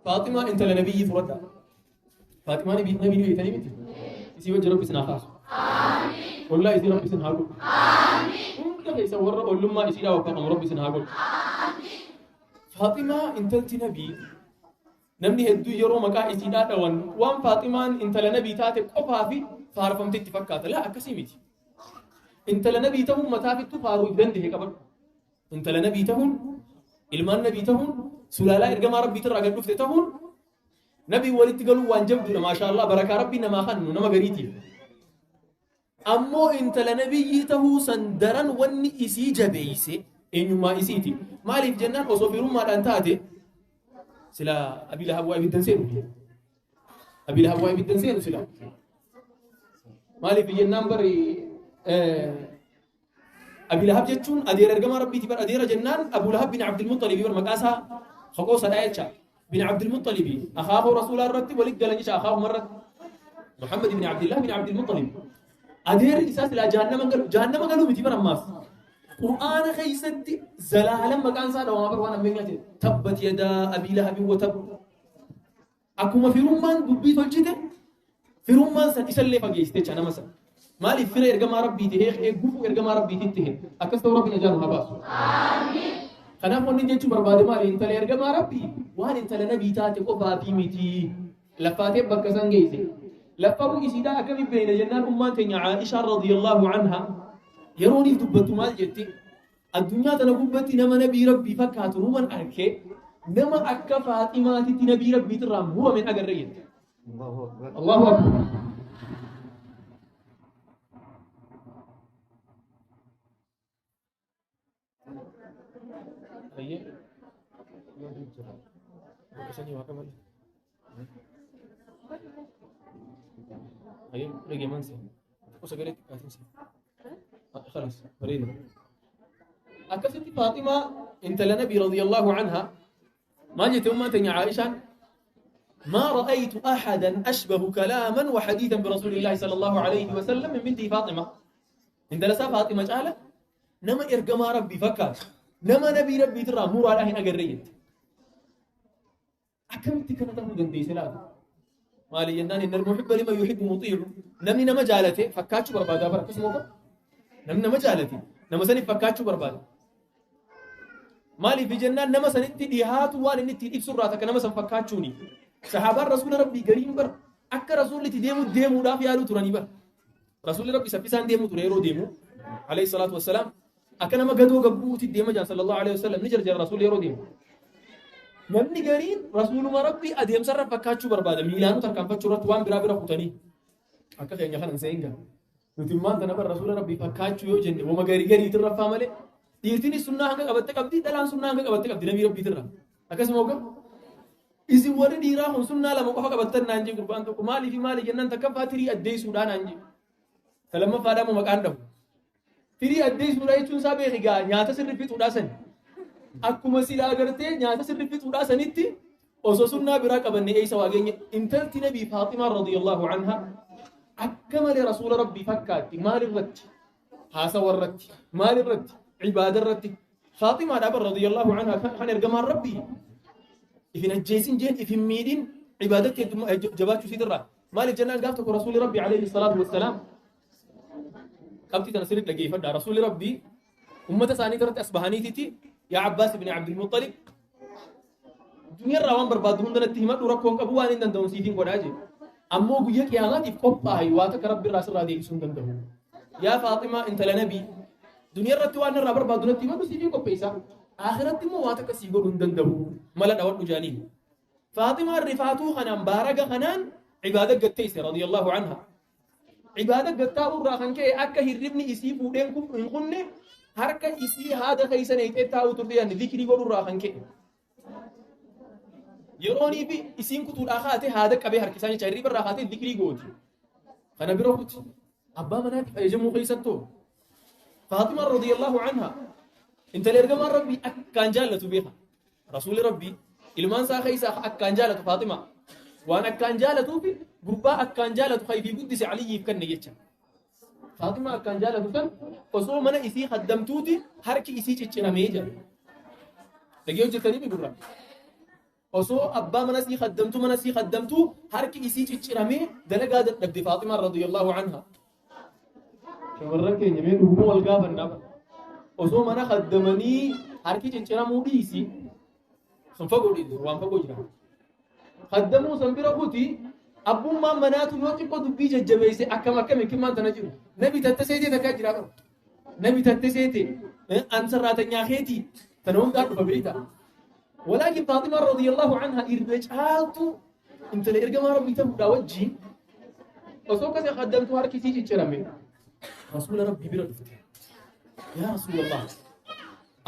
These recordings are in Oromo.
Faaximaa intala nabiyyi fudhadha. Faaximaa nabii nabii beektanii miti? Isii wajji Rabbi isin haa kaasu. Ollaa isii Rabbi isin haa godhu. Hunda keessa warra ollummaa isiidhaa waffaqamu Rabbi isin haa godhu. Faaximaa intalti nabii namni hedduu yeroo maqaa isiidhaa dhawan waan Faaximaan intala nabii taate qofaa fi faarfamte itti fakkaata. Laa akkasii miti. Intala nabii ta'uun mataa fittuu faaruu if danda'e qabadhu. Intala nabii ta'uun, ilmaan nabii ta'uun, sulaalaa ergamaa rabbiitirraa gad dhufte ta'uun nabii walitti galuun waan jabduudha. Maashaallah barakaa rabbii namaa kennu nama gariitiif. Ammoo intala nabiyyii tahuu san daran wanni isii jabeeyse eenyummaa isiiti. Maaliif jennaan osoo firummaadhaan taate sila Abii Lahab waa ibiddan seenu. Abii Lahab waa ibiddan seenu sila. Maaliif jennaan bari Abii Lahab jechuun adeera ergamaa Rabbiiti bar adeera jennaan Abuu Lahab bin Abdul Muxxalibi bar maqaa isaa haqoo sadhaa jecha bin Abdul Muxxalibi akaakuu rasuulaa irratti walitti galan jecha akaakuma irratti Muhammad bin Abdullah bin Abdul Muxxalib adeerri isaa silaa jahannama galu jahannama galuu miti bar ammaas Qur'aana keessatti zalaalan maqaan isaa dhawamaa bar waan ammeenyaa ta'e tabbat yadaa Abii Lahabin wa tab Akkuma firummaan dubbii tolchite, firummaan san isallee fageessite jecha nama san. Maaliif fira ergamaa Rabbii tahee gufuu ergamaa Rabbiititti tahe. Akkas ta'uu Rabbi najaa nu haa baasu. Kanaaf wanni jechuu barbaade maali? Intala ergamaa Rabbii waan intala nabii taate qofaafi miti. Laffaatee bakka san geesse. Laffa'uu isiidhaa akkami beekna jennaan ummaan teenya Aishaa radiyallahu anha yerooniif dubbattu maal jetti? Addunyaa tana gubbatti nama nabii Rabbii fakkaatu numan arke nama akka Faaximaatitti nabii Rabbiitirraa murame hin agarre jette. Allahu Akbar. Allahu Akbar. Ayyee. Bakka sanii waa qaban. Ayyee dhageeman si. Xiqqoo sagalee xiqqaatiin si. خلاص bareeda. Akkasitti Faaximaa intala Nabii radiyallahu anha maal jette ummaan teenya Aishaan ما رأيت أحدا أشبه كلاما وحديثا برسول الله صلى الله عليه وسلم من بنته فاطمة. عند لسا فاطمة قال نما إرجما ربي فكات نما نبي ربي ترى مورا له أجريت. Akkamitti kana ta'uu dandeesse laata? Maali jennaan innal muhibba lima yuhibbu mutii'u. Namni nama jaalate fakkaachuu barbaadaa bara akkasuma bara. Namni nama jaalate nama saniif fakkaachuu barbaada. Maaliif jennaan nama sanitti dhihaatu waan inni ittiin ibsu irraa takka nama san fakkaachuuni. Sahaabaan rasuula rabbii gariin bar akka rasuulli itti deemu deemuudhaaf yaaluu turanii bar. Rasuulli rabbi saffisaan deemuu ture yeroo deemu alayhi salaatu wassalaam akka nama gadoo gabbuuti deema jaan sallallahu alayhi wasallam ni jarjara rasuulli yeroo deemu. Namni gariin rasuuluma rabbii adeemsarra fakkaachuu barbaada miilaanuu tarkaanfachuu irratti waan biraa bira kutanii akka keenya kana hin se'in gaa. Nuti immaan tana bar rasuula rabbii fakkaachuu yoo jenne wama garii gariitiin raffaa malee dhiirtinis sunnaa hanga qabatte qabdi dhalaan sunnaa hanga qabatte qabdi nabii rabbiitirra. Akkasuma hoggaa Isin warri dhiiraa kun sunnaa lama qofa qabattan naan jee gurbaan tokko maalii fi maali jennaan takkaffaa tirii addeessuudhaa naan jee. Ta lammaffaadhaa immoo maqaan dhabu. Tirii addeessuudhaa jechuun isaa beeki gaa nyaata sirri fixuudhaa sani. Akkuma silaa gartee nyaata sirri fixuudhaa sanitti osoo sunnaa biraa qabanne eessa waa geenye intalti nabii Faaximaa radiyallahu anha akka malee rasuula rabbii fakkaatti maalirratti haasawa irratti maalirratti ibaada irratti Faaximaadha bar radiyallahu anha kan ergamaan rabbii if hin ajjeesin jeen if hin miidhin ibaadatti jabaachuu isiitirraa maaliif jennaan gaaf tokko rasuulli rabbii alayhi salaatu wassalaam qabxii tana sirriitti dhaggeeffadha rasuulli rabbii ummata isaanii irratti as bahaniititi yaa Abbaas ibn Abdul Muxalib Duniyarraa waan barbaaddu hunda natti himadhu rakkoon qabu waan hin danda'u siifin godhaa jee. Ammoo guyya qiyaamaatiif qophaa'i waa takka rabbi irraa sirraa deebisuu hin danda'u. Yaa Faaximaa intala nabii duniyarratti waan narraa barbaaddu natti himadhu siifin qopheessa. Akhiratti immoo waa takka sii godhuu hin danda'u mala dhawadhu jaaniin. Faaximaan rifaatuu kanaan baaraga kanaan ibaada gatteesse radiyallahu anha. Ibaada gattaa'uu irraa kan ka'e akka hirribni isii fuudhee hin kunne harka isii haada keessa neeyxee taa'uu turte yaadni zikrii godhuu irraa kan ka'e. Yeroonii fi isiin kutuudhaa kaate haada qabee harkisaa jecha hirriba irraa kaatee zikrii gooti. Kana bira kuti abbaa manaatiif ajajamuu keessattoo Faaximaa radiyallahu anha intala ergamaan rabbii akkaan jaallatu beeka. Rasuulli Rabbii ilmaan isaa keessaa ka akkaan jaalatu Faaximaa. Waan akkaan jaalatuuf gurbaa akkaan jaalatu ka ifii guddise Aliyyiif kanne jecha. Faaximaa akkaan jaalatu san osoo mana isii haddamtuuti harki isii cicciramee jira. Dhagee hojjettanii mi gurra? Osoo abbaa mana sii khaddamtu mana sii khaddamtu harki isii cicciramee dalagaa dadhabde Faaximaan radiyallahu anha. Shamarran keenya mee dhuguma wal gaafannaa bara. Osoo mana khaddamanii harki cicciramuu dhiisi sun fagoo dhiisi waan fagoo jira. Khaddamuu san bira kuti abbummaan manaatu yoo xiqqoo dubbii jajjabeesse akkam akkam hikimmaan tana jiru. Nabi tatte seetee takkaa jira bara. Nabi tatte seetee an sarraatanyaa keetii tana hundaa dhufa beektaa. ولكن فاطمة رضي الله عنها إرجعت انت لإرجما ربي تبدا وجهي وسوك خدمت هركي تيجي تشرمي رسول ربي بردفته يا رسول الله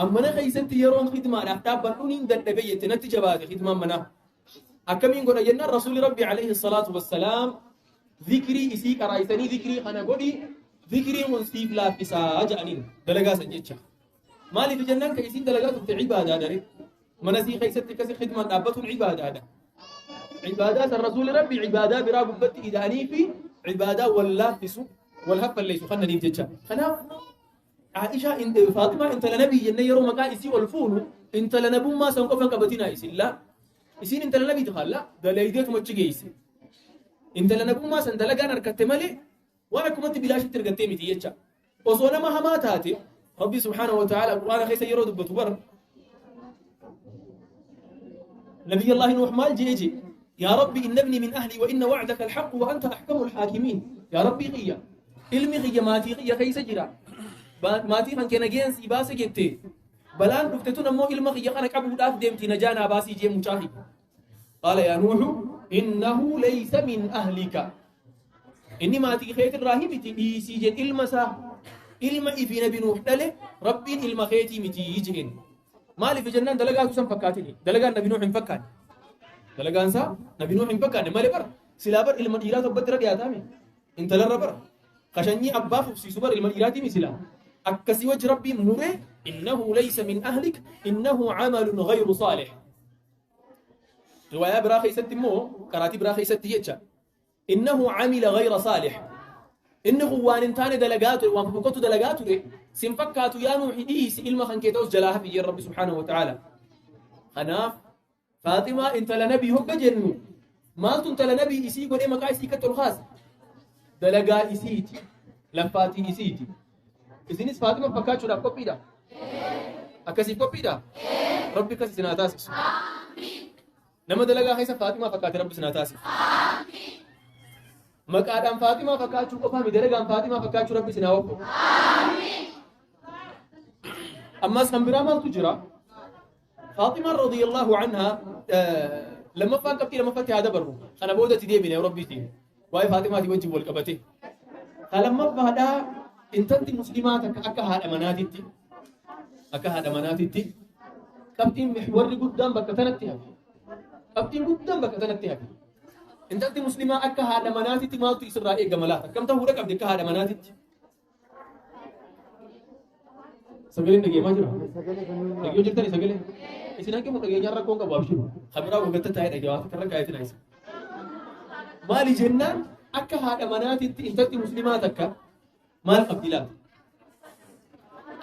أما أنا خيست يرون خدمة لا تابعوني دنبية نتيجة بعد خدمة منا أكمل قول جنة رسول ربي عليه الصلاة والسلام ذكري إسيك رأيتني ذكري أنا قولي ذكري ونسيب لا فساج أنين دلقا سنجتشا مالي في جنة كيسين دلقات في عبادة داري منسي خيست كسي خدمة دابتهم عبادة هذا عبادات الرسول ربي عبادة براب بت إداني في عبادة ولا في سوق والهف اللي سخنا نيم جتشا خلاف عائشة إن فاطمة أنت لنبي جنة يرو مكان إسي والفول أنت لنبو ما سنقف قبتنا إسي لا إسين أنت لنبي تخلى دليدات ما تشجي إسي أنت لنبو ما سندلقان أركتملي وأنا كنت بلاش ترقتمي تيجا وصونا ما همات هاتي ربي سبحانه وتعالى القرآن خيس يرو دبتبر نبي الله نوح مال جيجي يا ربي إن ابني من أهلي وإن وعدك الحق وأنت أحكم الحاكمين يا ربي غيا علمي غيا ماتي غيا خيس جرا ماتي خان كنا جنس إباسة جتة بلان رفتتنا مو علم غيا أنا كابو داف دمتي نجانا باسي جيم مشاهي قال يا نوح إنه ليس من أهلك إني ماتي خيت الراهب تي سي جن علم سا علم إفي نبي نوح دله ربي علم خيتي متي يجين مالي في جنان دلقا سم فكاتني دلقا نبي نوح فكان دلقا انسا نبي نوح فكان مالي بر سلابر علم الإيرات وبدر يا تامي انت للربر خشني أبا فبسي سبر علم الإيرات مثلا أكسي وجه ربي مره إنه ليس من أهلك إنه عمل غير صالح رواية براخي ست مو قراتي براخي ست يتشا إنه عمل غير صالح إنه وان انتان دلقاته وان فكوته دلقاته سنفكاتو يا نوح إيس إلما خنكيتوس جلاها في ربي سبحانه وتعالى خناف فاطمة انت لنبي هو جنو مالتو انت لنبي إسي قول إما كايسي كتر خاص دلقا إسيتي لفاتي إسيتي إسينيس فاطمة فكاتشو دا كوبي دا أكاسي كوبي دا ربي كاسي سناتاسس نما دلقا خيسا فاطمة فكاتي ربي سناتاسس مقادام فاطمة فكاتشو قفامي دلقا فاطمة فكاتشو ربي سناوكو أما سنبرا ما تجرى فاطمة رضي الله عنها لما فانكبتي لما فتي هذا برو أنا بودة تدي بيني وربي تي واي فاطمة تي وجه والكبتي فلما فهدا انتنتي مسلمات أكا هذا مناتي أكا هذا مناتي كبتي محور قدام بكتنتي كبتي قدام بكتنتي انتنتي مسلمة أكا هذا مناتي ما تي إسرائيل جمالات كم تهورك أبدك هذا مناتي Sagaleen dhageemaa jira. Dhagee jirtani sagalee. Isin hanqi mu dhageenyaan rakkoon qabu abshiru. Kabiraa waggatta taa'ee dhagee waan karra kaayetin ayisa. Maali jennaan akka haadha manaatitti intalli muslimaa takka maal qabdi laata?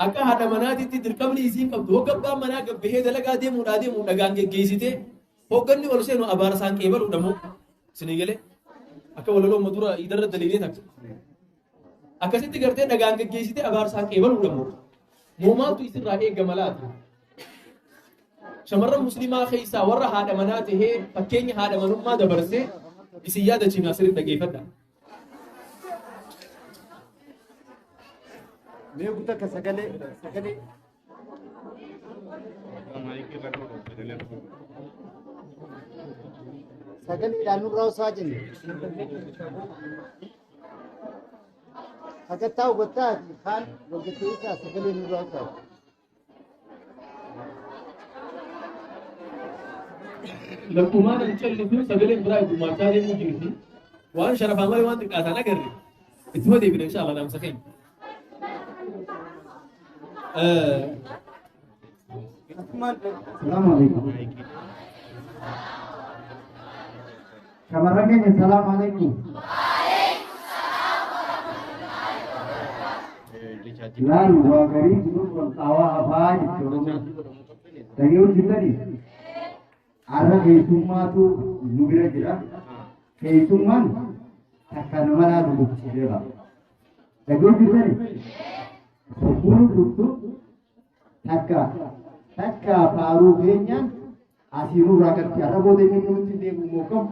Akka haadha manaatitti dirqamni isiin qabdu hogga abbaan manaa gabbahee dalagaa deemuudhaa deemuu dhagaan geggeessitee hogganni ol seenu abaarsaan qeebaluudha moo isinii galee akka walaloo amma dura idarra daliilee takka. Akkasitti gartee dhagaan geggeessitee abaarsaan qeebaluudha moo? Moomaatu isirraa eegama laata? Shamarran muslimaa keessaa warra haadha manaa tahee fakkeenya haadha manummaa dabarsee isin yaadachiifna sirriitti dhaggeeffadha. Mee guutaa sagalee sagalee. Sagaleedhaan nurraa osoo jenne. Sagantaa hubattaati kaan hojjetee isaa sagalee nurraa osoo. Lakkumaan hin callisu sagaleen biraa gumaachaa deemuu jirti. Waan sharafaa malee waan xiqqaataan agarre. Ittuma deebina insha Allah dhaamsa keenya. Salaamu alaikum. Shamarran keenya salaamu alaikum. Laal waa garii jiruuf wal qaawaa hafaa jechuudha. Dhagee jirtanii? Har'a keessummaatu nu bira jira. Keessummaan takka nama laalu gubsiiseera. Dhagee jirtani? Sokkuun dhuftu takka takka faaruu keenyaan asii nurraa gatti har'a booda inni nutti deebi'u mookam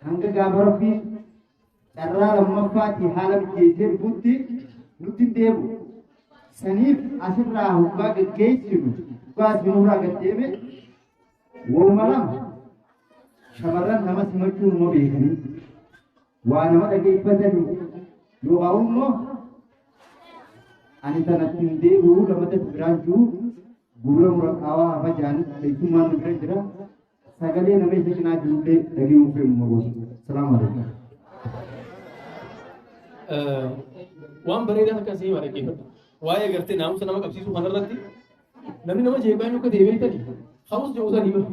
hanga gaafa rabbiin carraa lammaffaatti haala mijeessee dhufutti nutti hin deebi'u. Saniif asirraa hoggaa gaggeessinu hoggaa asii nurraa gad deeme waanuma lama shamarran nama simachuu numa beekanii waa nama dhageeffatanii yookaan immoo ani tanatti hin deebi'u lamatti biraan jiru gurra muraqaawaa hafa jaanis keessummaan nu bira jira sagalee nama isa cinaa jirullee dhageessuu fe'u magosa. Salaamu alaikum. Waan bareedaa akka isin hima dhaggeeffadha. Waa'ee gartee naamusa nama qabsiisuu kanarratti namni nama jeeqaa inni akka deebi'ee tani ha'us jedhu sanii bara.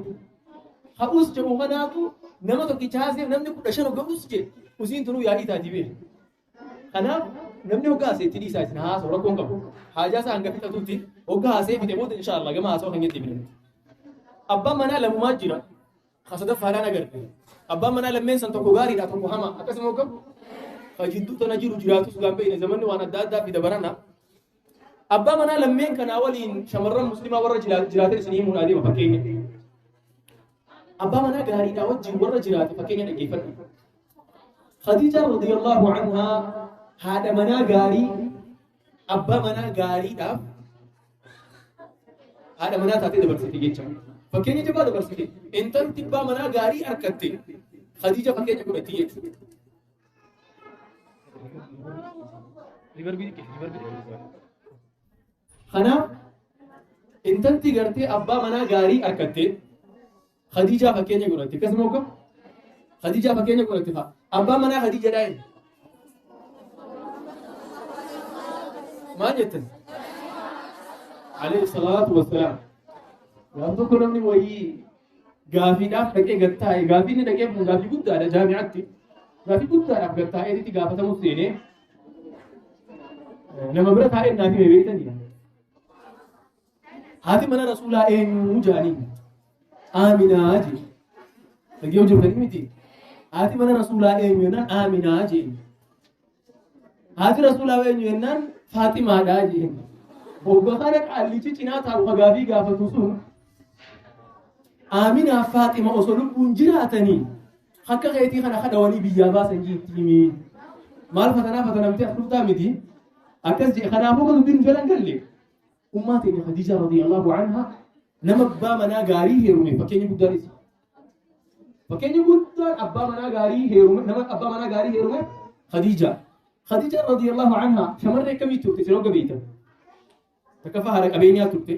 Ha'us jedhu kanaatu nama tokkicha haasee namni 15 hogga us jedhe usiin tunuu yaa'ii taati beeku. Kanaaf namni hogga haasee itti dhiisaa isin haasa'u rakkoon qabu. Haajaa isaa hanga fixatutti hogga haasee fixe booda inshaallah gama haasa'u kan jettee fidannu. Abbaan manaa lamumaa jira. Ka sadaffaadhaan agarte. Abbaan manaa lammeen san tokko gaariidha tokko hama. Akkasuma hogga ka jidduu tana jiru jiraatus gaan beekne zamanni waan adda addaa fida barana. Abbaa manaa lammeen kanaa waliin shamarran muslimaa warra jiraatan isin himuun adeema fakkeenya. Abbaa manaa gaariidhaa wajjin warra jiraate fakkeenya dhaggeeffadhu. Khadiija radiyallahu anhaa haadha manaa gaarii abbaa manaa gaariidhaaf haadha manaa taatee dabarsite jecha. Fakkeenya jabaa dabarsite. Intalti abbaa manaa gaarii harkatte Khadiija fakkeenya godhatti jechuudha. Kanaaf intalti gartee abbaa manaa gaarii harkatte Khadiijaa fakkeenya godhatti. Akkasuma hogga Khadiijaa fakkeenya godhatti fa'a. Abbaan manaa Khadiija dhaa eenyu? Maal jettan? Alayhi salaatu wassalaam. Gaaf tokko namni wayii gaafiidhaaf dhaqee gad taa'e. Gaafii inni dhaqee kun gaafii guddaadha jaami'aatti. Gaafii guddaadhaaf gad taa'eetitti gaafatamuuf seenee nama bira taa'ee naaf hime beektanii. Haati mana rasuulaa eenyu jaaniin? Aaminaa jee. Dhagee hojjetanii miti. Haati mana rasuulaa eenyu jennaan Aaminaa jee. Haati rasuulaa eenyu jennaan Faaximaadhaa jee. Hogga kana qaallichi cinaa taa'u ka gaafii gaafatu sun Aaminaa Faaxima osoo lubbuun jiraatanii akka keetii kana kadhawanii biyyaa baasan jiitti himi. Maal fatanaa fatanamtee as dhuftaa miti. Akkas jee kanaafuu kan dubbiin jala hin galle. Ummaa teenya Khadiija radiyallahu anha nama abbaa manaa gaarii heerume fakkeenyi guddaan isa. Fakkeenyi guddaan abbaa manaa gaarii heerume nama abbaa manaa gaarii heerume Khadiija. Khadiija radiyallahu anha shamarree akkamii turte isin hogga beektan? Takkaffaa haadha qabeenyaa turte.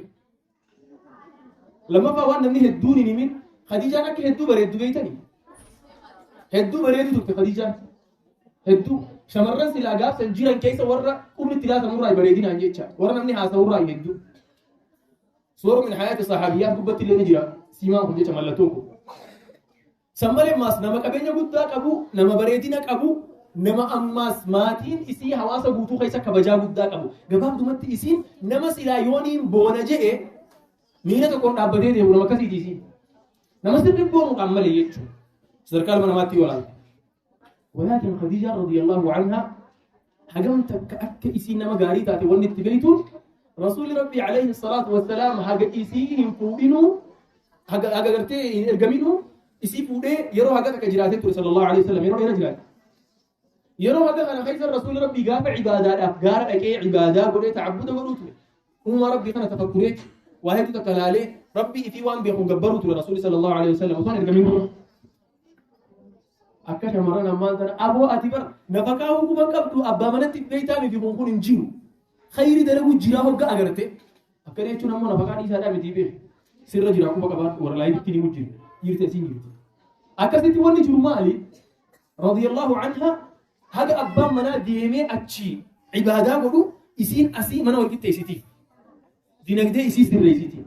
Lammaffaa waan namni hedduun hin himin Khadiijaan akka hedduu bareeddu beektanii? Hedduu bareedu turte Khadiijaan. Hedduu shamarran silaa gaafsan jiran keessa warra qubni itti laatamurraa bareedinaan jecha warra namni haasa'urraa hedduu. Suura min hayaati sahaabiyyaat gubbatti illee ni jira siimaan kun jecha mallattoon kun. San malee ammaas nama qabeenya guddaa qabu, nama bareedina qabu, nama ammaas maatiin isii hawaasa guutuu keessa kabajaa guddaa qabu. Gabaabdumatti isiin nama silaa yooniin boona je'e miila tokkoon dhaabbatee deemu nama akkasiiti isiin. Nama sirri boonuudhaan malee jechuudha. Sadarkaa ilma namaatti yoo ilaalte. Walaakin Khadiijaa radiyallahu anhaa hagam takka akka isiin nama gaarii taate wanni itti beektuun Rasuulli Rabbii alayhi salaatu wassalaam haga isii hin fuudhinuu haga haga gartee hin ergaminuu isii fuudhee yeroo haga takka jiraatee ture sallallahu alayhi wasallam yeroo dheeraa jiraate. Yeroo haga kana keessa Rasuulli Rabbii gaafa ibaadaadhaaf gaara dhaqee ibaadaa godhee ta'abbuda godhuu ture. Uumaa Rabbii kana tafakkuree waa hedduu takka laalee Rabbii ifii waan beekuun gabbaruu ture Rasuulli sallallahu alayhi wasallam osoo hin ergamin dura. Akka shamarran ammaan tana aboo ati bar nafaqaa hukuma qabdu abbaa manatti beektaa miti kun kun hin jiru. Khayri dalagu jiraa hogga agarte. Akkana jechuun ammoo nafaqaa dhiisaadhaa miti beeku. Sirra jira quba qabaadhu warra laayifitti ni jiru. Dhiirti asiin jirti. Akkasitti wanni jiru maali? Radiyallahu anha haga abbaan manaa deemee achii ibaadaa godhu isiin asii mana wal qixxeessiti. Dinagdee isii sirreessiti.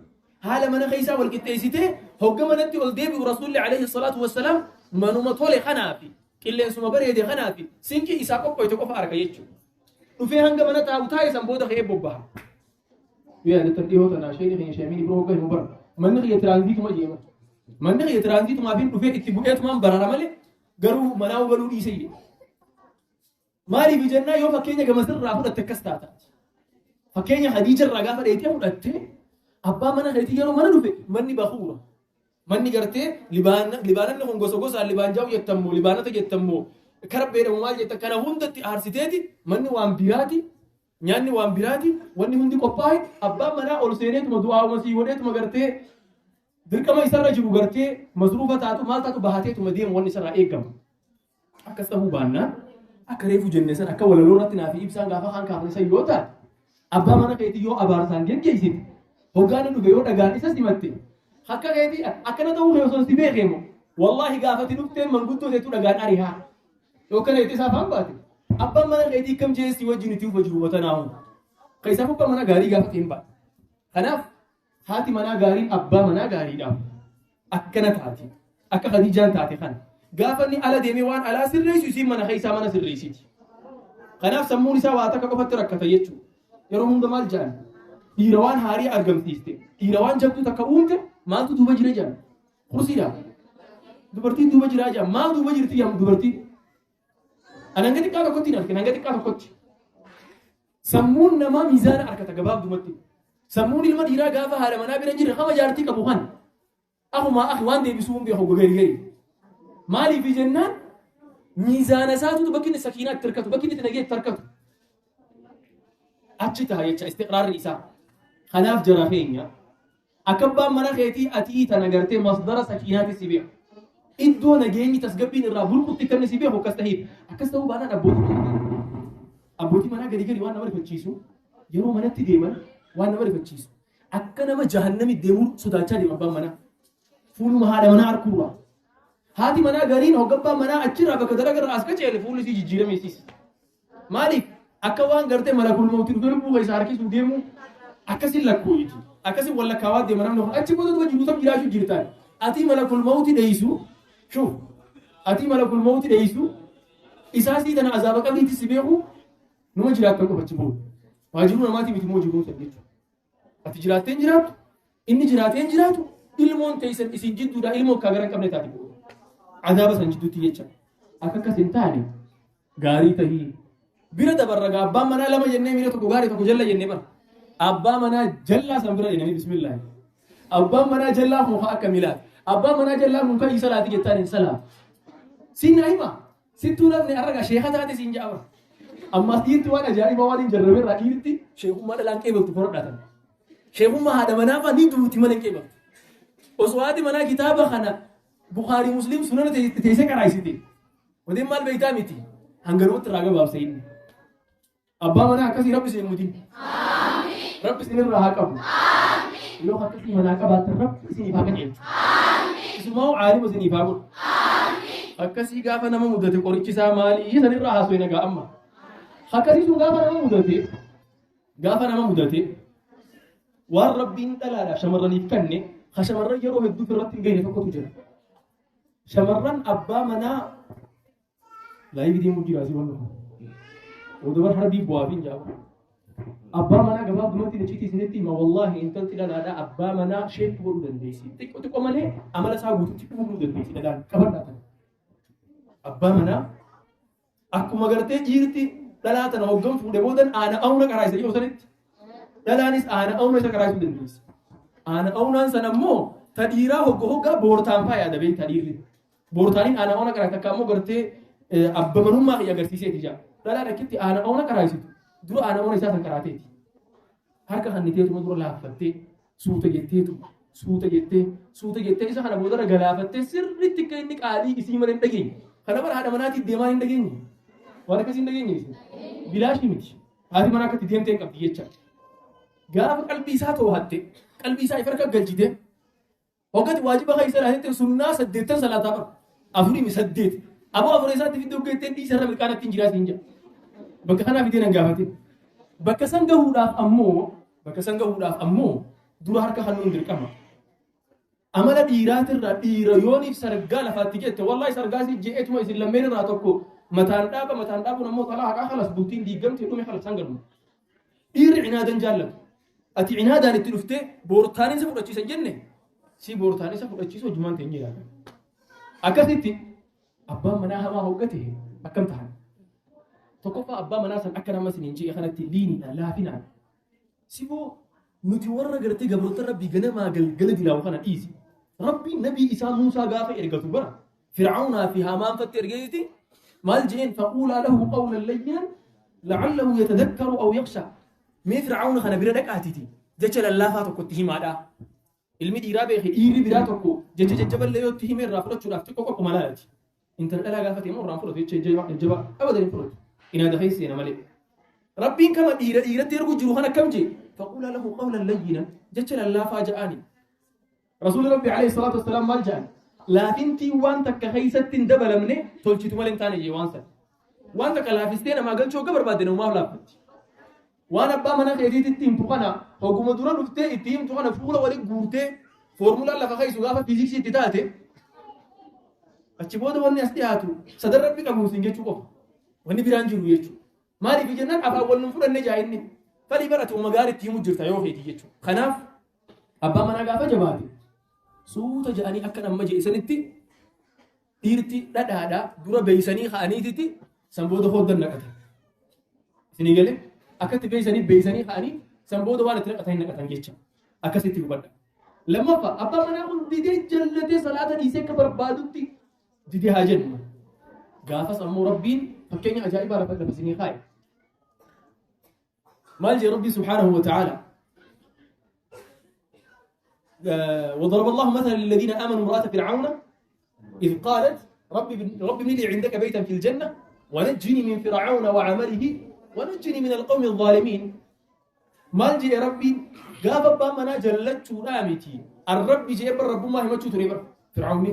Haala mana keessaa wal qixxeessitee hogga manatti ol deebi'u Rasuulli alayhi salaatu wassalaam manuma tole kanaafi qilleensuma bareede kanaafi sinqii isaa qophoyte qofa arga jechuudha. Dhufee hanga mana taa'u taa'e san booda ka'ee bobbaha. Yoo yaadattan dhihoo tanaa sheekni keenya Sheemiin Ibroo hogga himu bara manni kiyya tiraanziituma jeema. Manni kiyya tiraanziitumaaf hin dhufee itti bu'eetumaan barara malee garuu manaa galuu dhiise jedhe. Maaliif jennaa yoo fakkeenya gamasirraa fudhatte akkas taata. Fakkeenya Hadiija irraa gaafa dheetee fudhatte abbaa mana keetii yeroo mana dhufe manni bakuura. Manni gartee libaananni kun gosa gosaan libaan jaa'u jettammoo libaanota jettammoo karabbeedhamu maal jetta kana hundatti aarsiteeti manni waan biraati nyaanni waan biraati wanni hundi qophaa'e abbaan manaa ol seeneetuma du'aa'uma sii godheetuma gartee dirqama isarra jiru gartee masruufa taatu maal taatu bahateetuma deemu wanni isarraa eegamu. Akkas ta'uu baannaan akka reefu jenne san akka walaloo irratti naa fi ibsaan gaafa kaan kaafne san yoo taate abbaa mana keetii yoo abaarsaan geggeessite hoggaan dhufe yoo dhagaan isa simatte akka keetii akkana ta'uu kee osoo si beekeemu wallaahi gaafati dhufteen manguddoo teetu dhagaan arihaa yoo kana itti isaa afaan baate abbaan mana keetii kam jeessi wajjin itti ufa jiru watanaahu keessaaf abbaa mana gaarii gaafate hin baate. Kanaaf haati manaa gaariin abbaa manaa gaariidhaaf akkana taati akka Khadiijaan taate kana gaafa inni ala deemee waan alaa sirreessu isiin mana keessaa mana sirreessiti. Kanaaf sammuun isaa waa takka qofatti rakkata jechuudha. Yeroo hunda maal jedhan dhiira waan haarii argamsiiste dhiira waan jabduu takka uumte maaltu duuba jira jedhan kursiidha. Dubartiin duuba jiraa jedhan maal duuba jirti jedhan dubartiin. Ani hanga xiqqaa tokkotti hin argine hanga xiqqaa tokkotti. Sammuun namaa miizaana argata gabaabdumatti. Sammuun ilma dhiiraa gaafa haadha manaa bira jirre kama jaartii qabu kan akkuma akhi waan deebisuu hin beeku gari gari. Maaliif jennaan miizaana isaatutu bakki inni sakiinaa itti hirkatu bakki inni itti nagee itti harkatu. Achi ta'a jecha istiqraarri isaa. Kanaaf jara keenya akka abbaan mana keetii atii tana gartee masdara sakiinaatti si beeku. Iddoo nageenyi tasgabbiin irraa burqutti kan si beeku akkas tahiif akkas ta'uu baanaan abbootii manaa gadi gadi waan nama rifachiisu yeroo manatti deeman waan nama rifachiisu akka nama jahannami deemuu sodaachaa deema abbaan manaa fuuluma haadha manaa arkuurraa. Haati manaa gariin hoggabbaa manaa achirraa bakka dalagarraa as qaceele fuulli isii jijjiirame isiis. Maaliif akka waan gartee malakul mawti dhufee lubbuu keessa harkisuu deemu akkasin lakkooyiti. Akkasin wallakkaawaa deema namni kun achi booda duba jiru tam jiraachuu jirtaan. Ati malakul mawti dheeysu shuuf ati malakul mawti dheeysu isaa sii tana azaaba qabriitti si beeku numa jiraattan qofa achi booda. Waa jiruu namaatii miti moo jiruun san jechuudha. Ati jiraattee hin jiraattu inni jiraatee hin jiraatu ilmoon teessan isin jidduudha ilmoo akka gara hin qabne taati booda. Azaaba san jidduutti jecha. Akka akkas hin taane gaarii tahii. Bira dabarra gaa abbaan manaa lama jennee miira tokko gaarii tokko jalla jennee bara. Abbaa manaa jallaa san bira jennee bismillaahi. Abbaan manaa jallaa kun akka milaati. Abbaan manaa jallaa kun kan salaati jettaan hin salaatu. Siin naa hima. Sittuu namni har'a sheeka taate siin ja'a bara. Ammaas dhiirti waan ajaa'ibaa waan hin jarrabe irraa dhiirti sheekummaa dhalaan qeebaltu horadhaatan. Sheekummaa haadha manaa fa'aa ni duuti malee hin qeebaltu. Osoo haati manaa kitaaba kana Bukaarii Musliim sunana teessee qaraayisite. Odeen maal beektaa miti. Hanganumatti irraa gabaabsa inni. Abbaa manaa akkasii rabbi isin mutin. Rabbi isin irraa haa qabu. Yoo akkasii manaa qabaattan rabbi isiniif haa qajeelchu. Isumaa caalima isiniif haa godhu. Akkasii gaafa nama mudate qorichi isaa maali? San irraa haasoo nagaa amma. Akkasii sun gaafa nama mudate gaafa nama mudate waan rabbiin dhalaadhaaf shamarraniif kenne ka shamarran yeroo hedduu irratti hin geenye tokkotu jira. Shamarran abbaa manaa laayivii deemuu jira asii waan dhufu. Odubar harbii bu'aa fi hin jaabu. Abbaa manaa gabaabdumatti icciitii isinitti hima wallaahi intalti dhalaadhaa abbaa manaa sheetti godhuu dandeessi. Xiqqoo xiqqoo malee amala isaa guututti uumuu dandeessi dhalaan qabadhaa tana. Abbaa manaa akkuma gartee dhiirti dhalaa tana hoggan fuudhe boodan aana auna qaraayisa jedhu sanitti dhalaanis aana auna isa qaraayisuu dandeessi. Aana aunaan sana immoo ta dhiiraa hogga hoggaa boortaan faa yaada beektaa dhiirri. Boortaaniin aana auna qaraayisa takka ammoo gartee abba manummaa kiyya agarsiiseeti jaa. Dhalaan akkitti aana auna qaraayisitu dura aana auna isaa san qaraateeti. Harka kanniteetuma dura laaffattee suuta jetteetuma suuta jettee suuta jettee isa kana boodara galaafattee sirriitti akka inni qaalii isii malee hin dhageenye. Kana bara haadha manaatii deemaa hin dhageenye. Waan akkasii hin dhageenye isin. Bilaashii miti. Haati manaa akkatti deemtee hin qabdi jecha. Gaafa qalbii isaa too'atte qalbii isaa ifa harka galchite hoggati waajiba keessa laatette sunnaa 8 salaataa qaba. 4 8. Aboo 4 isaatti fidee hoggatteen dhiisa irra milkaanatti hin jiraas hin jira. Bakka kanaa fidee nan gaafate. Bakka san gahuudhaaf ammoo bakka san gahuudhaaf ammoo dura harka hannuun dirqama. Amala dhiiraatirraa dhiira yooniif sargaa lafaatti jette wallahi sargaa si je'eetuma isin lammeen irraa tokko mataan dhaaba mataan dhaabuun ammoo xalaa haqaa kalas bultiin diigamte dhume kalas hangaduma. Dhiirri cinaadan jaallatu. Ati cinaadaan itti dhuftee boortaaniin si fudhachiisan jenne Si boortaan isa fudhachiisu hojjumaan ta'e ilaala. Akkasitti abbaan manaa hamaa hoggate akkam tahan? Tokkoffaa abbaa manaa san akka nama siniin jedhe kanatti liiniidhaan laafinaan. Siboo nuti warra gartee gabroota Rabbii ganamaa galgala dilaawu kana dhiisi. Rabbiin nabii isaa Muusaa gaafa ergatu bara Fir'aawnaa fi Haamaan fatti ergeeti maal jeen faquulaa lahu qawlan layyinan la'allahu yatadakkaru aw yakhsha. Mee Fir'aawna kana bira dhaqaatiiti jecha lallaafaa tokkotti himaadha. Ilmi dhiiraa beeke dhiirri biraa tokko jecha jajjaballee yoo itti hime irraa fudhachuudhaaf xiqqoo qophuma laalati. Intala dhalaa gaafa ta'e immoo irraan fudhatu jecha jajjabaa abadan hin fudhatu. Inaada keessa seena malee. Rabbiin kama dhiira dhiiratti ergu jiru kan akkam jee faquulaa lahu qawlan layyinan jecha lallaafaa ja'aani. Rasuulli Rabbi alayhi salaatu wassalaam maal ja'an? Laafintii waan takka keessatti hin dabalamne tolchitu malee hin taane jee waan sana. Waan takka laafistee namaa galchuu hogga barbaadde namumaaf laaffatti. Waan abbaa mana keetiitti himtu kana hoguma dura dhuftee itti himtu kana fuula waliin guurtee foormulaan lafa keessu gaafa fiiziksii itti taate achi booda wanni as dhiyaatu sadan Rabbi qabu siin jechuu qofa. Wanni biraan jiru jechuudha. Maaliif jennaan afaan wal nun fudhanne jaa inni. Falii barate uuma gaarii itti himu jirta yoo feeti jechuudha. Kanaaf abbaa manaa gaafa jabaate suuta ja'anii akka nama je'isanitti dhiirti dhadhaadha dura beeysanii ka'aniititi san booda hooddan naqatan. Isinii galee akkatti beeysanii beeysanii ka'anii san booda waan itti naqatan hin naqatan jecha. Akkasitti hubadha. Lammaffaa abbaa manaa kun didee jallatee salaata dhiisee akka barbaadutti didee haa jennu. Gaafas ammoo Rabbiin fakkeenya ajaa'ibaa lafa lafa isinii kaa'e. Maal jee Rabbii subhaanahu wa ta'aala. وضرب الله مثلا للذين امنوا امراه فرعون اذ قالت رب رب ابن لي عندك بيتا في الجنه ونجني من فرعون وعمله ونجني من القوم الظالمين. maal jee Rabbiin gaafa abbaan manaa jallachuudhaa miti arrabbi jee bar rabbummaa himachuu ture bar Fir'aawni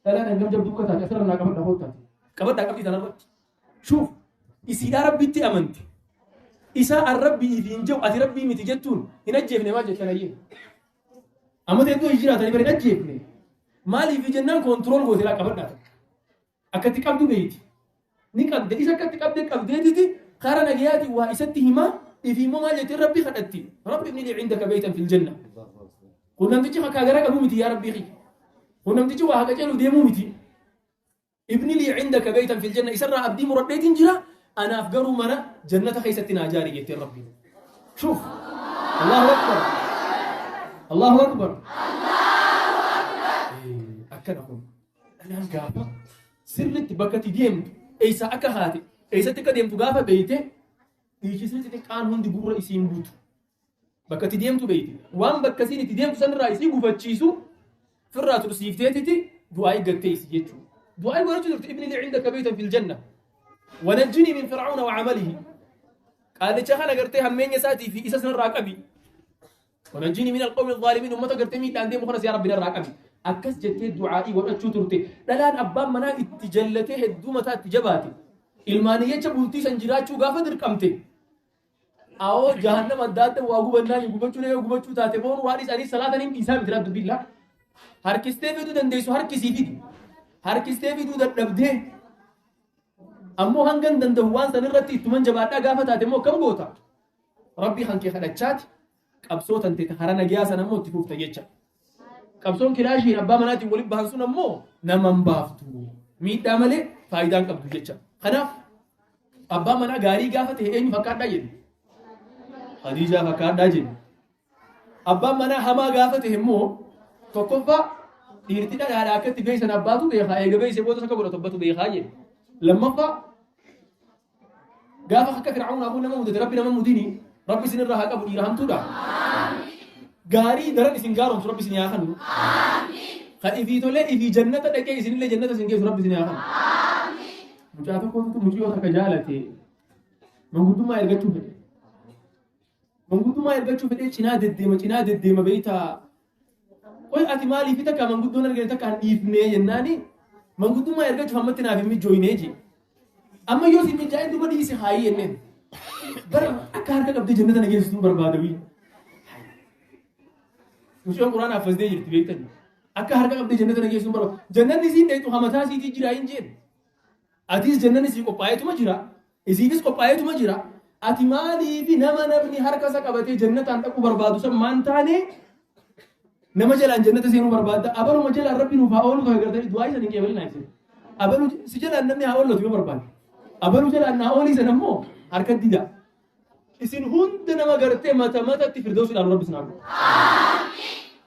dhalaan hangam jabduu akka taate asirra naa qabadha hoottaati qabadhaa qabdii tanarratti shuuf isiidhaa Rabbitti amante isaa arrabbi ifiin jedhu ati Rabbii miti jettuun hin ajjeefne maal jettan ayyee amma teedduu hin jiraatanii bari hin ajjeefne maaliif jennaan koontirool gooteedhaa qabadhaa akkatti qabdu beeyti ni qabde isa akkatti qabde qabdeetiti karaa nagayaatiin waa isatti himaa ifi immoo maal jettee Rabbi kadhatti Rabbi ibni lii indaka baytan fil janna kun namtichi hakkaa gara qabu miti yaa Rabbii kiyya kun namtichi waa haqa ceelu deemuu miti ibni lii indaka baytan fil janna isarraa abdii muradheetiin jira anaaf garuu mana jannata keessatti naa jaari jettee Rabbi shuuf Allahu akbar Allahu akbar akkana kun dhalaan gaafa sirritti bakka itti deemtu eessa akka haate eessatti akka deemtu gaafa beeyte dhiichisni xixiqqaan hundi gurra isiin buutu. Bakka itti deemtu beeyti. Waan bakka isiin itti deemtu sanirraa isii gufachiisu firraa tursiifteetiti du'aa eeggattee isi jechuudha. Du'aa godhachuu turte ibni lii indaka baytan fil janna. Wanajjinii min fir'auna wa amalihi. Qaalicha kana gartee hammeenya isaatii fi isa sanarraa qabi. Wanajjinii min alqawmi zaalimiin ummata gartee miidhaan deemu kanas yaa Rabbi narraa qabi. Akkas jettee du'aa'ii godhachuu turte. Dhalaan abbaan manaa itti jallatee hedduu mataa itti jabaate. Ilmaanii jecha bultii san jiraachuu gaafa dirqamte. Awoo jahannama adda adda waa gubannaan hin gubachuu yoo gubachuu taate boonu waan isaanii salaatan hin dhiisaa miti rabbi billaa. Harkistee fiduu dandeessu harkisii fidi. Harkistee fiduu dadhabdee. Ammoo hangan danda'u waan san irratti ittuman jabaadhaa gaafa taate immoo akkam goota? Rabbii kan kee kadhachaati qabsoo tante karaa nagayaa sana ammoo itti fufta jecha. Qabsoon kilaashiin abbaa manaatiin waliin bahan sun ammoo nama hin baaftu. Miidhaa malee faayidaa hin qabdu jecha. Kanaaf abbaa manaa gaarii gaafa ta'e eenyu fakkaadhaa jedhu? Khadiijaa fakkaadhaa jedhu. Abbaan manaa hamaa gaafa ta'e immoo tokkoffaa dhiirti dhadhaadha akka itti beeysan abbaatu beekaa eega beeyse boodas akka godhatu abbatu beekaa jedhu. Lammaffaa gaafa akka Fir'aawnaa kun nama mudate Rabbi nama mudini Rabbi isinirraa haa qabu dhiira hamtuudha. Gaarii daran isin gaaromsu Rabbi isin haa kennu. Kan ifii tolee ifii jannata dhaqee isinillee jannata isin geessu Rabbi isin haa kennu. Mucaa tokkotu mucayyoo takka jaalate manguddummaa ergachuu fedhe. Manguddummaa ergachuu fedhee cinaa deddeema cinaa deddeema beektaa. Qoy ati maaliif takka manguddoon argine takka hin dhiifnee jennaani manguddummaa ergachuuf ammatti naaf hin mijooynee jee. Amma yoo si mijaa'in duba dhiisi haayii jenneen. Bara akka harka qabdee jannata na geessitu barbaada wii. Mucaan quraana haffaztee jirti beektani. Akka harka qabdee jannata na geessitu barbaada. Jannanni isiin dheeytu hamataa siitii jira hin jeen. Atis jannanni sii qophaa'eetuma jira. Isiifis qophaa'eetuma jira. Ati maaliifi nama namni harka isa qabatee jannataan dhaquu barbaadu san maan taane Nama jalaan jannata seenuu barbaadda. Abaluma jalaan Rabbi nuuf haa oolu ta'e gartanii du'aa isan hin qeebalin isin. Abalu si jalaan namni haa oolatu yoo barbaade. Abalu jalaan naa oolii san ammoo harka dida. Isin hunda nama gartee mata matatti firdawsi dhaalu Rabbi isin haa godhu.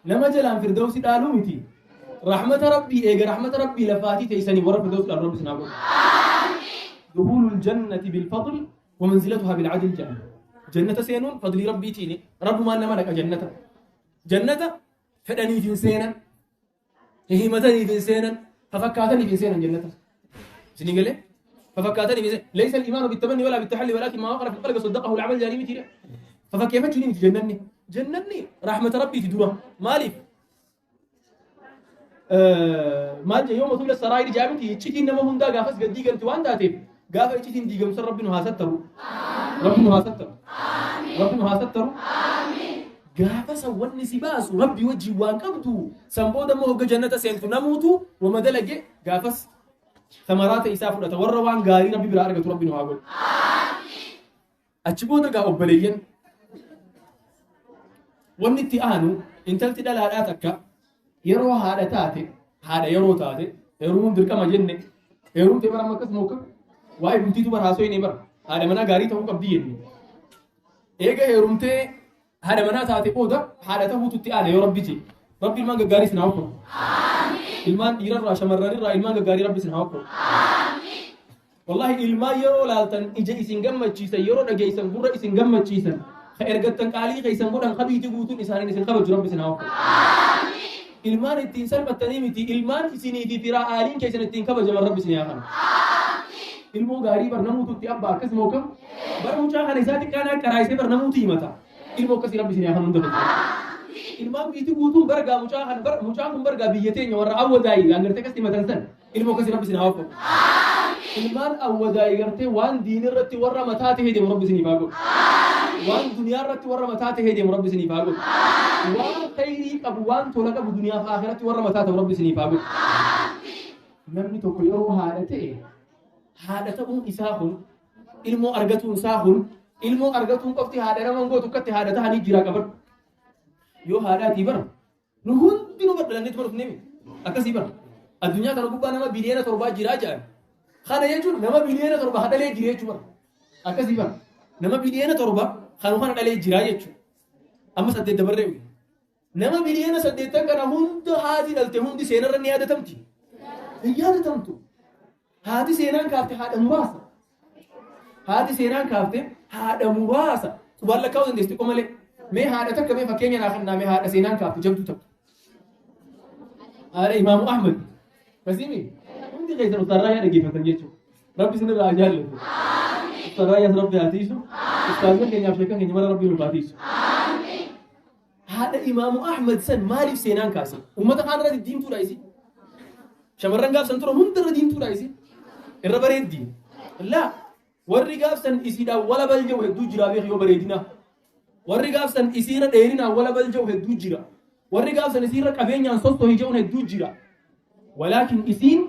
Nama jalaan firdawsi dhaaluu miti. Rahmata Rabbii eega rahmata Rabbii lafaatii teessanii warra firdawsi dhaalu Rabbi isin haa godhu. Dukhulul jannati bil fadl wa manzilatuhaa bil adl jedhama. Jannata seenuun fadlii Rabbiitiini. Rabbumaan nama naqa jannata. Jannata fedhaniif hin seenan. Himataniif hin seenan. Fafakkaataniif hin seenan jannata. Isinii galee? Fafakkaataniif hin seenan. Laysa al-iimaanu bit-tamanni walaa bit-tahalli walaakin maa waqara fil qalbi saddaqahu al-amal jedhanii miti. Fafakkeeffachuu ni miti jannanni. Jannanni rahmata Rabbiiti dura. Maaliif? Maal jedhe yooma tubla saraayir jedhaa miti iccitiin nama hundaa gaafas gad diigamti waan taateef gaafa iccitiin diigamsan Rabbi nu haa sattaru. Rabbi nu haa sattaru. Rabbi nu haa sattaru. Gaafa san wanni si baasu Rabbi wajjin waan qabdu san booda immoo hogga jannata seentu namuutu wama dalage gaafas samaraata isaa fudhata warra waan gaarii Rabbi biraa argatu Rabbi nu haa godhu. Achi booda gaa obboleeyyan wanni itti aanu intalti dhalaadhaa takka yeroo haadha taate haadha yeroo taate heerumuun dirqama jenne heerumtee bara amma akkasuma akka waa'ee bultiitu bara haasoo inni bara haadha manaa gaarii ta'uu qabdi jenne. Eega heerumtee haadha manaa taate booda haadha ta'uutu itti aana yoo Rabbi jedhe. Rabbi ilmaan gaggaarii isin haa okkoru. Ilmaan dhiirarraa shamarranirraa ilmaan gaggaarii Rabbi isin haa okkoru. Wallahi ilmaan yeroo laaltan ija isin gammachiisan yeroo dhageessan gurra isin gammachiisan ka ergattan qaalii keessan godhan qabiitii guutuun isaaniin isin kabaju Rabbi isin haa okkoru. Ilmaan ittiin salphattanii miti ilmaan isinii fi firaa aaliin keessan ittiin kabajaman Rabbi isin haa kanu. Ilmoo gaarii bar namuutu itti abbaa akkasuma hokkam bara mucaa kana isaa xiqqaanaa qaraayisee bar namuutu himata. Ilmoo akkasii Rabbi isin haa kanu hunda fakkaata. Ilmaan biitii guutuun bargaa mucaa kana bar mucaan kun bargaa biyya teenya warra awwadaayi gartee akkasitti himatan san ilmoo akkasii Rabbi isin haa okkoru. Ilmaan awwadaayi gartee waan diin irratti warra mataa ta'ee deemu Rabbi isiniif haa godhu. Waan duniyaa irratti warra mataa ta'ee deemu Rabbi isiniif haa godhu. Waan khayrii qabu waan tola qabu duniyaa fi akhiratti warra mataa ta'u Rabbi isiniif haa godhu. Namni tokko yeroo haadha ta'e haadha ta'uun isaa kun ilmoo argatuun isaa kun ilmoo argatuun qofti haadha nama gootu akkatti haadha ta'anii jira qabadhu. Yoo haadhaatii bara nu hundinuu badhalanneetu bara dhufnee akkasii bara. Addunyaa kana gubbaa nama biliyoona 7 jiraa jedhan. Kana jechuun nama biliyoona 7 dhalee jira jechuu bara. Akkasii bara. Nama biliyoona 7 kan kana dhalee jiraa jechuudha. Amma 8 dabarree. Nama biliyoona 8 kana hunda haati dhalte hundi seenarra ni yaadatamti. Hin yaadatamtu. Haati seenaan kaafte haadha muraasa. Haati seenaan kaafte haadha muraasa. Qubaan lakkaa'uu dandeessi xiqqoo malee. Mee haadha takka mee fakkeenya naa kennaa mee haadha seenaan kaafte jabduu takka. Haadha Imaamu Ahmad. Kasiimi hundi keessan Ustaaz Raayyaa dhaggeeffatan jechuudha. Rabbi isinirraa haa jaallatu. Ustaaz Raayyaas Rabbi haa tiisu. Ustaazota keenyaaf sheekan keenya mara Rabbi nuuf haa tiisu. Haadha Imaamu Ahmad san maaliif seenaan kaase? Uummata kaan irra diimtuudha isi. Shamarran gaafsan turan hunda irra diimtuudha isi. Irra bareeddi. Laa warri gaafsan isiidhaan wala balja'u hedduu jira beek yoo bareedina. Warri gaafsan isiirra dheerinaan wala balja'u hedduu jira. Warri gaafsan isiirra qabeenyaan sossohii jedhuun hedduu jira. Walaakin isiin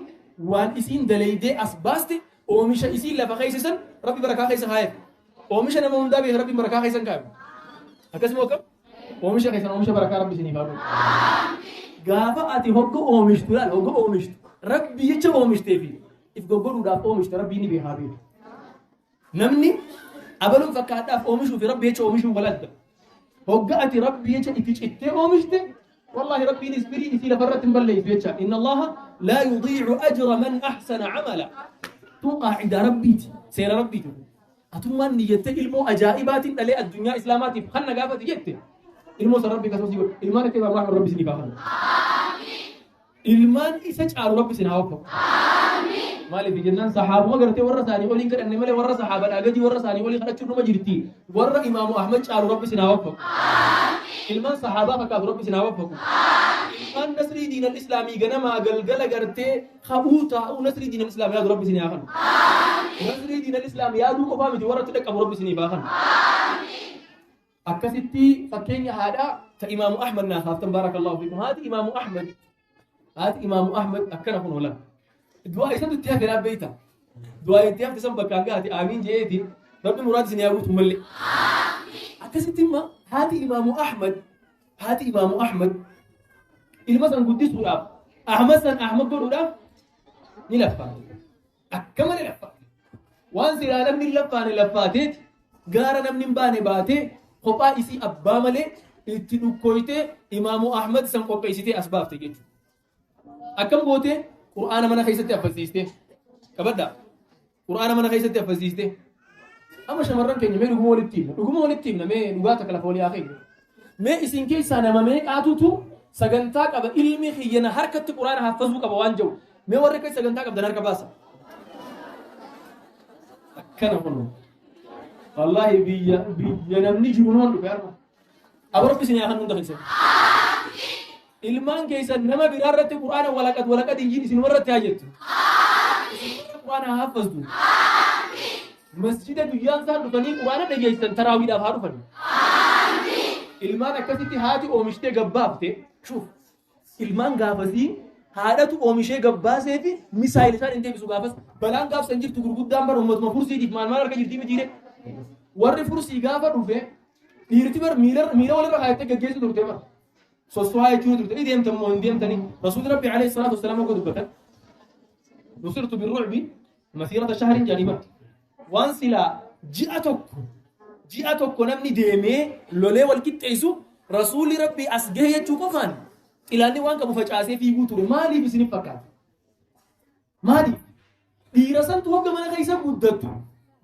waan isiin daleeydee as baaste oomisha isiin lafa keessa san Rabbi barakaa keessa kaa'eef. Oomisha nama hundaa beeka Rabbiin barakaa keessa hin kaa'e. Akkasuma akkam? Oomisha keessan oomisha barakaa Rabbi isiniif haa godhu. Gaafa ati hogga oomishtu laal hogga oomishtu Rabbi jecha oomishtee fi if goggodhuudhaaf oomishte Rabbii ni beekaa beeku. Namni abaluun fakkaadhaaf oomishuu fi Rabbi jecha oomishuu wal adda. Hogga ati Rabbi jecha itti cittee oomishte wallahi Rabbiinis firii isii lafarratti hin balleessu jecha. Inna Allaha laa yudiicu ajra man ahsana amala. Tun qaacidaa Rabbiiti. Seera Rabbiiti. Atummaan niyyattee ilmoo ajaa'ibaatiin dhalee addunyaa Islaamaatiif kan na gaafate jette. Ilmoo san Rabbi akkasumas godhu. Ilmaan akka Imaam Ahmad Rabbi isiniif haa kennu. Ilmaan isa caalu Rabbi isin haa waffaqu. Maaliif jennaan sahaabuma gartee warra isaanii oliin kadhanne malee warra sahaabaadhaa gadi warra isaanii olii kadhachuun numa jirti. Warra Imaamu Ahmad caalu Rabbi isin haa waffaqu. Ilmaan sahaabaa fakkaatu Rabbi isin haa waffaqu. Ilmaan nasrii diinal islaamii ganamaa galgala gartee ka'uu taa'uu nasrii diinal islaam yaadu Rabbi isin haa kennu. Nasrii diinal islaam yaaduu qofaa miti warra itti dhaqqabu Rabbi isiniif haa kennu. Akkasitti fakkeenya haadhaa ta Imaamu Ahmad naa kaaftan baarakallahu fiikum. Haati Imaamu Ahmad haati Imaamu Ahmad akkana kun oolan. Du'aa isatu itti hafe beeyta. Du'aa itti hafte san bakkaan gaate aamiin je'eeti Rabbi muraad isin haa guutu malee. Akkasitti imma haati Imaamu Ahmad haati Imaamu Ahmad Ilma san guddisuudhaaf Ahmad san Ahmad godhuudhaaf ni laffaate. Akka malee laffaate. Waan silaa namni hin laffaane laffaateeti gaara namni hin baane baatee kophaa isii abbaa malee itti dhukkooytee Imaamu Ahmad san qopheessitee as baafte jechuudha. Akkam gootee Qur'aana mana keessatti affasiistee qabadhaa. Qur'aana mana keessatti affasiistee. Amma shamarran keenya mee dhuguma walitti himna. Dhuguma walitti himna mee dhugaa takka lafa walii haa keenya. Mee isin keessaa nama meeqaatutu sagantaa qaba ilmi kiyyana harkatti Qur'aana haffazuu qaba waan jedhu. Mee warri akka sagantaa qabdan harka baasa. Akkana kun. Wallaahi biyya biyya namni jiru naman dhufe harma. Abarabbi isin haa hunda keessan. Ilmaan keessan nama biraa irratti Qur'aana walaqad walaqad injiin isinuma irratti haa jettu. Isin Qur'aana haa haffaztu. Masjida guyyaan isaan dhufanii Qur'aana dhageessan taraawiidhaaf haa dhufan. Ilmaan akkasitti haati oomishtee gabbaafte shuuf ilmaan gaafasii haadhatu oomishee gabbaasee fi misaayil isaan hin deebisu gaafas balaan gaafsan jirtu gurguddaan bara uummatuma fursiitiif maal maal harka jirtii mitiire warri fursii gaafa dhufe dhiirti bar miila miila walirra kaayattee gaggeessu turte bar sosso'aa jechuu turte ni deemtan moo hin deemtanii rasuulli rabbi alayhi salaatu wassalaam akka dubbatan nusirtu birrucbi masiirata shahrin jedhanii bar waan silaa ji'a tokko namni deemee lolee wal qixxeessu rasuulli rabbi as gahe jechuu qofaan xilaanni waan qabu facaasee fiiguu ture maaliif isiniif fakkaata maaliif dhiira santu hogga mana keessa guddattu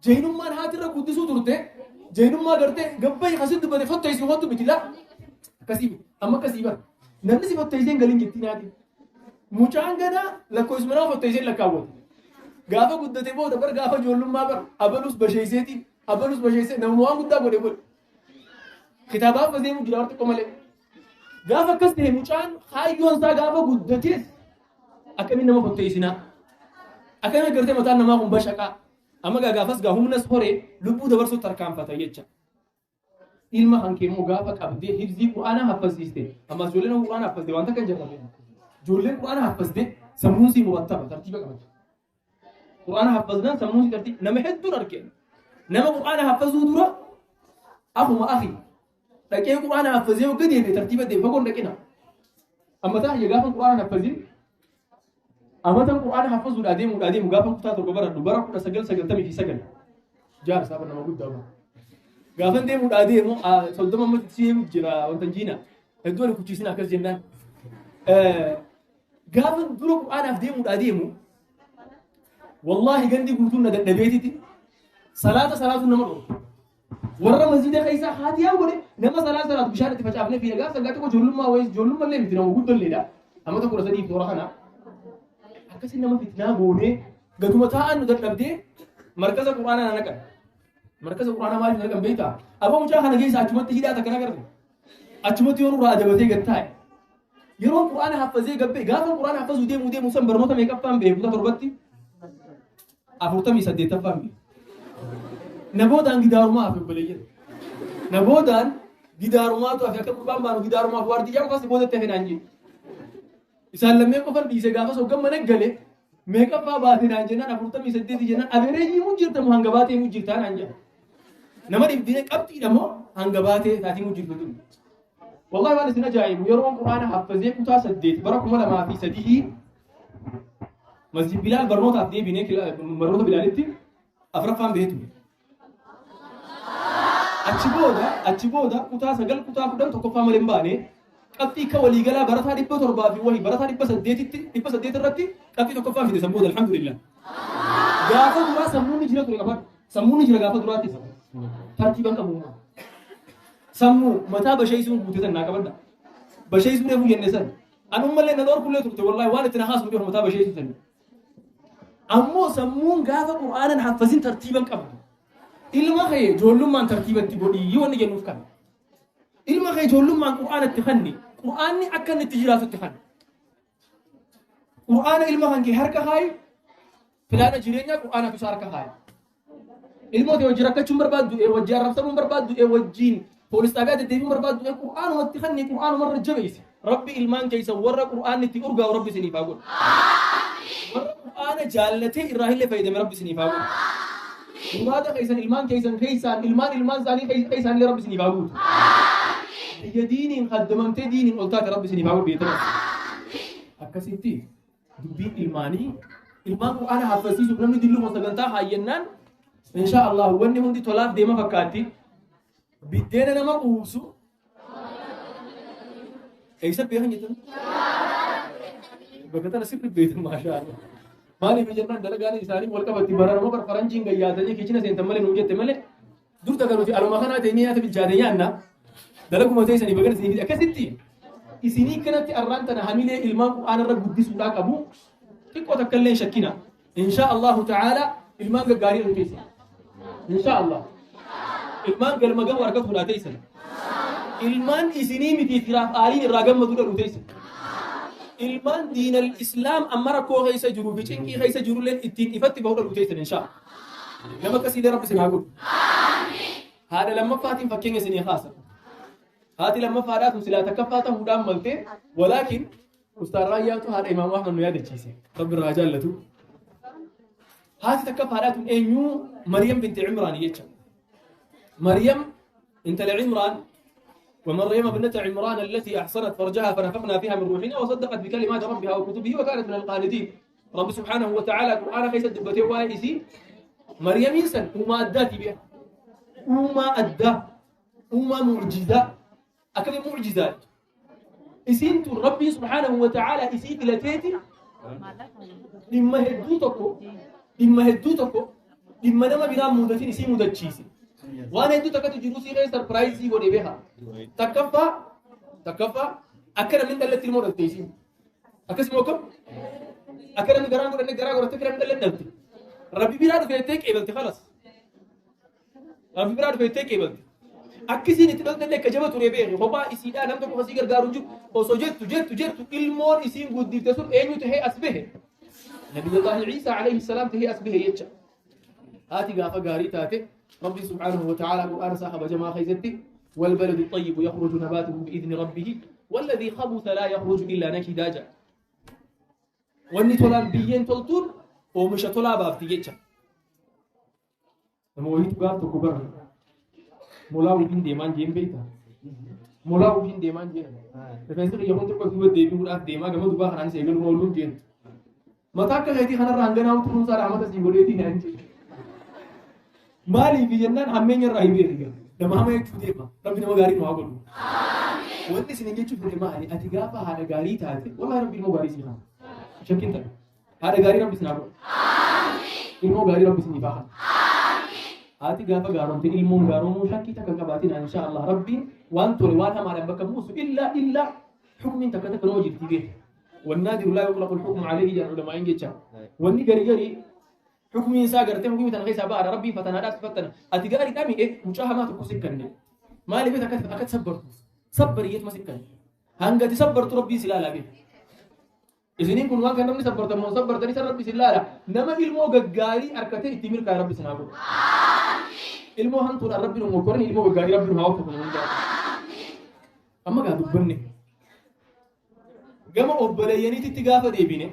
jeenummaan haatirra guddisuu turte jeenummaa gartee gabbayi kasin dubbate fotteessi hottu miti la akkasii miti amma akkasii bara namni si fotteessee hin galin jettiin haati mucaan gana lakkoofsuma nama fotteessee lakkaawwate gaafa guddate booda bar gaafa ijoollummaa bar abalus basheesseeti abalus basheessee namuma waan guddaa godhe godhe kitaaba amma deemu jira warra xiqqoo malee gaafa akkas ta'e mucaan kaayyoon isaa gaafa guddates akkamiin nama fotteessinaa akkamiin gartee mataan namaa kun bashaqaa amma gaa gaafas gaa humnas horee lubbuu dabarsuutti tarkaanfata jecha. Ilma kan kee immoo gaafa qabdee hifzii qur'aanaa haffasiiste ammas ijoolleen qur'aana haffasde waan takka hin jarrabe ijoolleen qur'aana haffasde sammuun sii murattaba tartiiba qabata. Qur'aana haffasnaan sammuun sii tartiiba nama hedduun argee nama qur'aana haffasuu dura akkuma akhi dhaqee qur'aana haffasee hogga deebi'e tartiiba deebi'e fagoon dhaqina. Amma ta'a gaafa qur'aana haffasin amatan qur'aana haffazuudhaa deemuudhaa deemu gaafa kutaa torba baradhu bara 1999 jaarsaa bara nama guddaa bara. Gaafan deemuudhaa deemu 30 amma deemu jira wanta jiina hedduu ani kuchiisina akkas jennaan. Gaafa dura qur'aanaaf deemuudhaa deemu wallaahi gandi guutuun na dadhabeetiti salaata salaatuun nama dhorku. Warra masjida keessaa haatiyaan godhe nama salaata salaatu bishaan itti facaafnee fi gaafa sangaa tokko ijoollummaa wayis ijoollummaa illee miti nama guddalleedha. Amma tokko 13 toora kana akkasii nama fitnaa goonee gaduma taa'an nu dadhabdee markaza qur'aanaa na naqan. Markaza qur'aanaa maaliif na naqan beektaa? Aboo mucaa kana keessa achumatti hidhaa takka na garte. Achumatti yoo nurraa adabatee gad taa'e. Yeroo qur'aana haffazee gabbee gaafa qur'aana haffazuu deemuu deemu san barnoota meeqaffaan beeku kutaa torbatti 48ffaan beeku. Na boodaan gidaarumaa hafe obboleeyyan. Na boodaan gidaarumaatu hafe akka gurbaan baanu gidaarumaaf waardiyyaa qofas boodatti hafe naan jedhe. Isaan lammeen qofan dhiise gaafas hoggan mana gale meeqaffaa baate naan jennaan 48 jennaan abereeyyii mu jirta moo hanga baatee mu jirtaa naan jedha. Nama dhibdine qabxiidha moo hanga baatee taatii mu jirtu tun. Wallahi waan isin ajaa'ibu yeroon quraana haffazee kutaa 8 bara 2003 Masjid Bilaal barnootaaf deebinee barnoota Bilaalitti afraffaan bahee ture. Achi booda kutaa 9 kutaa 10 tokkoffaa malee hin baane qabxii akka waliigalaa barataa 700 fi wahii barataa 800tti 800 irratti qabxii tokkoffaa fide san booda alhamdulillah. Gaafa duraa sammuun ni jira ture qabadhu. Sammuun ni jira gaafa duraattis. Tartiiban qabu. Sammuu mataa basheessuun guute san naa qabadha. Basheessuu reefu jenne san. Anummallee na dhorkullee turte wallahi waan itti na haasnu beeku mataa basheessuu sani. Ammoo sammuun gaafa qur'aanan haffazin tartiiban qabdu. Ilma kee ijoollummaan tartiibatti godhii wanni jennuuf kana. Ilma kee ijoollummaan qur'aana itti kanni. Qur'aanni akka inni itti jiraatu itti kanni. Qur'aana ilma kan kee harka kaayi. Filaana jireenyaa qur'aanatu isa harka kaayi. Ilmoo ta'e wajjin rakkachuun barbaaddu, wajjin arrabsamuun barbaaddu, wajjin poolis xaabiyaa deddeebiin barbaaddu, qur'aanumatti kanni qur'aanumarra jabeessi. Rabbi ilmaan keessa warra qur'aanni itti urgaa'u rabbi isiniif haa godhu. Warra qur'aana jaallatee irraa illee fayyadame rabbi isiniif haa godhu. Muraada keessan ilmaan keessan keessaan ilmaan ilmaan isaanii keessaan illee rabbi isiniif haa guutu. Biyya diiniin kaddamamtee diiniin ol taate rabbi isiniif haa godhu beekama. Akkasitti dubbiin ilmaanii ilmaan Qur'aana haffasiisuuf namni dilluma sagantaa haayyannaan insha Allah wanni hundi tolaaf deema fakkaatti. Biddeena nama quubsu eessa beekan jettan? Bakka tana sirri beektan maashaa Allah. Maaliif jennaan dalagaan isaanii wal qabatti baranuma bar faranjiin gayyaatanii kichina seentan malee nuu jette malee dur takka nuti aluma kanaa teenyee nyaata bilchaate nyaanna dalaguma teessanii bagana isinii fide akkasitti isinii kanatti arraan tana hamilee ilmaan Qur'aana irra guddisuudhaa qabu xiqqoo takka illee hin shakkina. Insha Allahu ta'ala ilmaan gaggaarii irra teessan. Insha Allah. Ilmaan galma gahu argatuudhaa teessan. Ilmaan isinii miti firaaf aaliin irraa gammadu dhalu teessan. Ilmaan diinal islaam amma rakkoo keessa jiruu fi cinqii keessa jirulleen ittiin ifatti bahu dhalu teessan insha Allah. Nama akkasiilee Rabbi isin haa godhu. Haadha lammaffaatiin fakkeenya isinii kaasa. Haati lammaffaadhaa tun silaa takkaffaa ta'uudhaan maltee walaakin Ustaaz Raayyaatu haadha Imaam Ahmad nu yaadachiise. Rabbi irraa jaallatu. Haati takkaffaadhaa tun eenyu? Maryam binti Imraan jecha. Maryam intala Imraan ومريم ابنة عمران التي أحصنت فرجها فنفخنا فيها من روحنا وصدقت بكلمات ربها وكتبه وكانت من القانتين. رب سبحانه وتعالى قرآن خيس دبته وايسي مريم إنسان وما أداتي بها وما أدى وما معجزة أكمل معجزات إسنت ربي سبحانه وتعالى إسي فلتيتي لما هدوتكو لما هدوتكو لما نما بنا مودتين إسي مودتشيسي وأنا هدوتك تجروسي غير سربرايزي ودي بها تكفى تكفى أكرم من دلت المودة تيسي أكسموكم أكرم من قران قران قران قران تكرم من دلت ربي بلا رفيتك إبلتي خلاص ربي بلا رفيتك إبلتي Akkisiin itti dhaltellee akka jaba ture beeku kophaa isiidhaa nam tokko kasii gargaaru hin jiru osoo jettu jettu jettu ilmoon isiin guddifte sun eenyu tahee as bahe Nabiyullaahi Ciisaa alayhi salaam tahee as bahe jecha. Haati gaafa gaarii taate Rabbi subhaanahu wa ta'ala Qur'aana isaa kabajamaa keessatti والبلد الطيب يخرج نباته بإذن ربه والذي خبث لا يخرج إلا نكدا جا. Wanni tolaan biyyeen toltuun oomisha tolaa baafti jecha. Nama wayiitu gaaf tokko barre molaa waliin deemaan jeen beektaa? Molaa waliin deemaan jeen. Rifeensi kiyya kun xiqqoo duuba deebi'uudhaaf deemaa gama dubaa kanaanis eegaluma ooluun jeen. Mataa akka keetii kanarraa hanganaa turuun isaa rahmata sii godheetii naan jeen. Maaliif jennaan hammeenya irraa hin beeku. Nama hama jechuu deema. Rabbi nama gaarii nu haa godhu. Wanti isin jechuuf fedhe maali? Ati gaafa haadha gaarii taate wallahi rabbi ilmoo gaarii sii haa. Shakkiin ta'a. Haadha gaarii rabbi isin haa godhu. Ilmoo gaarii rabbi isin haa. Haati gaafa gaaromte ilmoon gaaromuu shakkii takka qabaatin insha Allah rabbiin waan tole waan hamaadhaan bakka buusu illa illa hukmiin takka takka nama jirti beeku. والنادر لا يطلق الحكم عليه جل علماء جتا wanni gari gari hukmiin isaa gartee hukmii tana keessaa ba'aadha rabbiin fatanaadhaaf fattana ati gaarii dhami mucaa hamaa tokko sikkanne maaliif akka akka sabbartu sabbariyyeetuma sikkanne hanga ati sabbartu rabbiin si ilaalaa beeku. Isiniin kun waan kan namni sabbartan moo sabbartanii san rabbi si ilaala nama ilmoo gaggaarii harkatee itti milkaa'e rabbi sinaa godhu. Ilmoo hamtuudhaan rabbi nu mokkoran ilmoo gaggaarii rabbi nu haa waffaqu hundaa. Amma gaa dubbanne gama obboleeyyaniititti gaafa deebine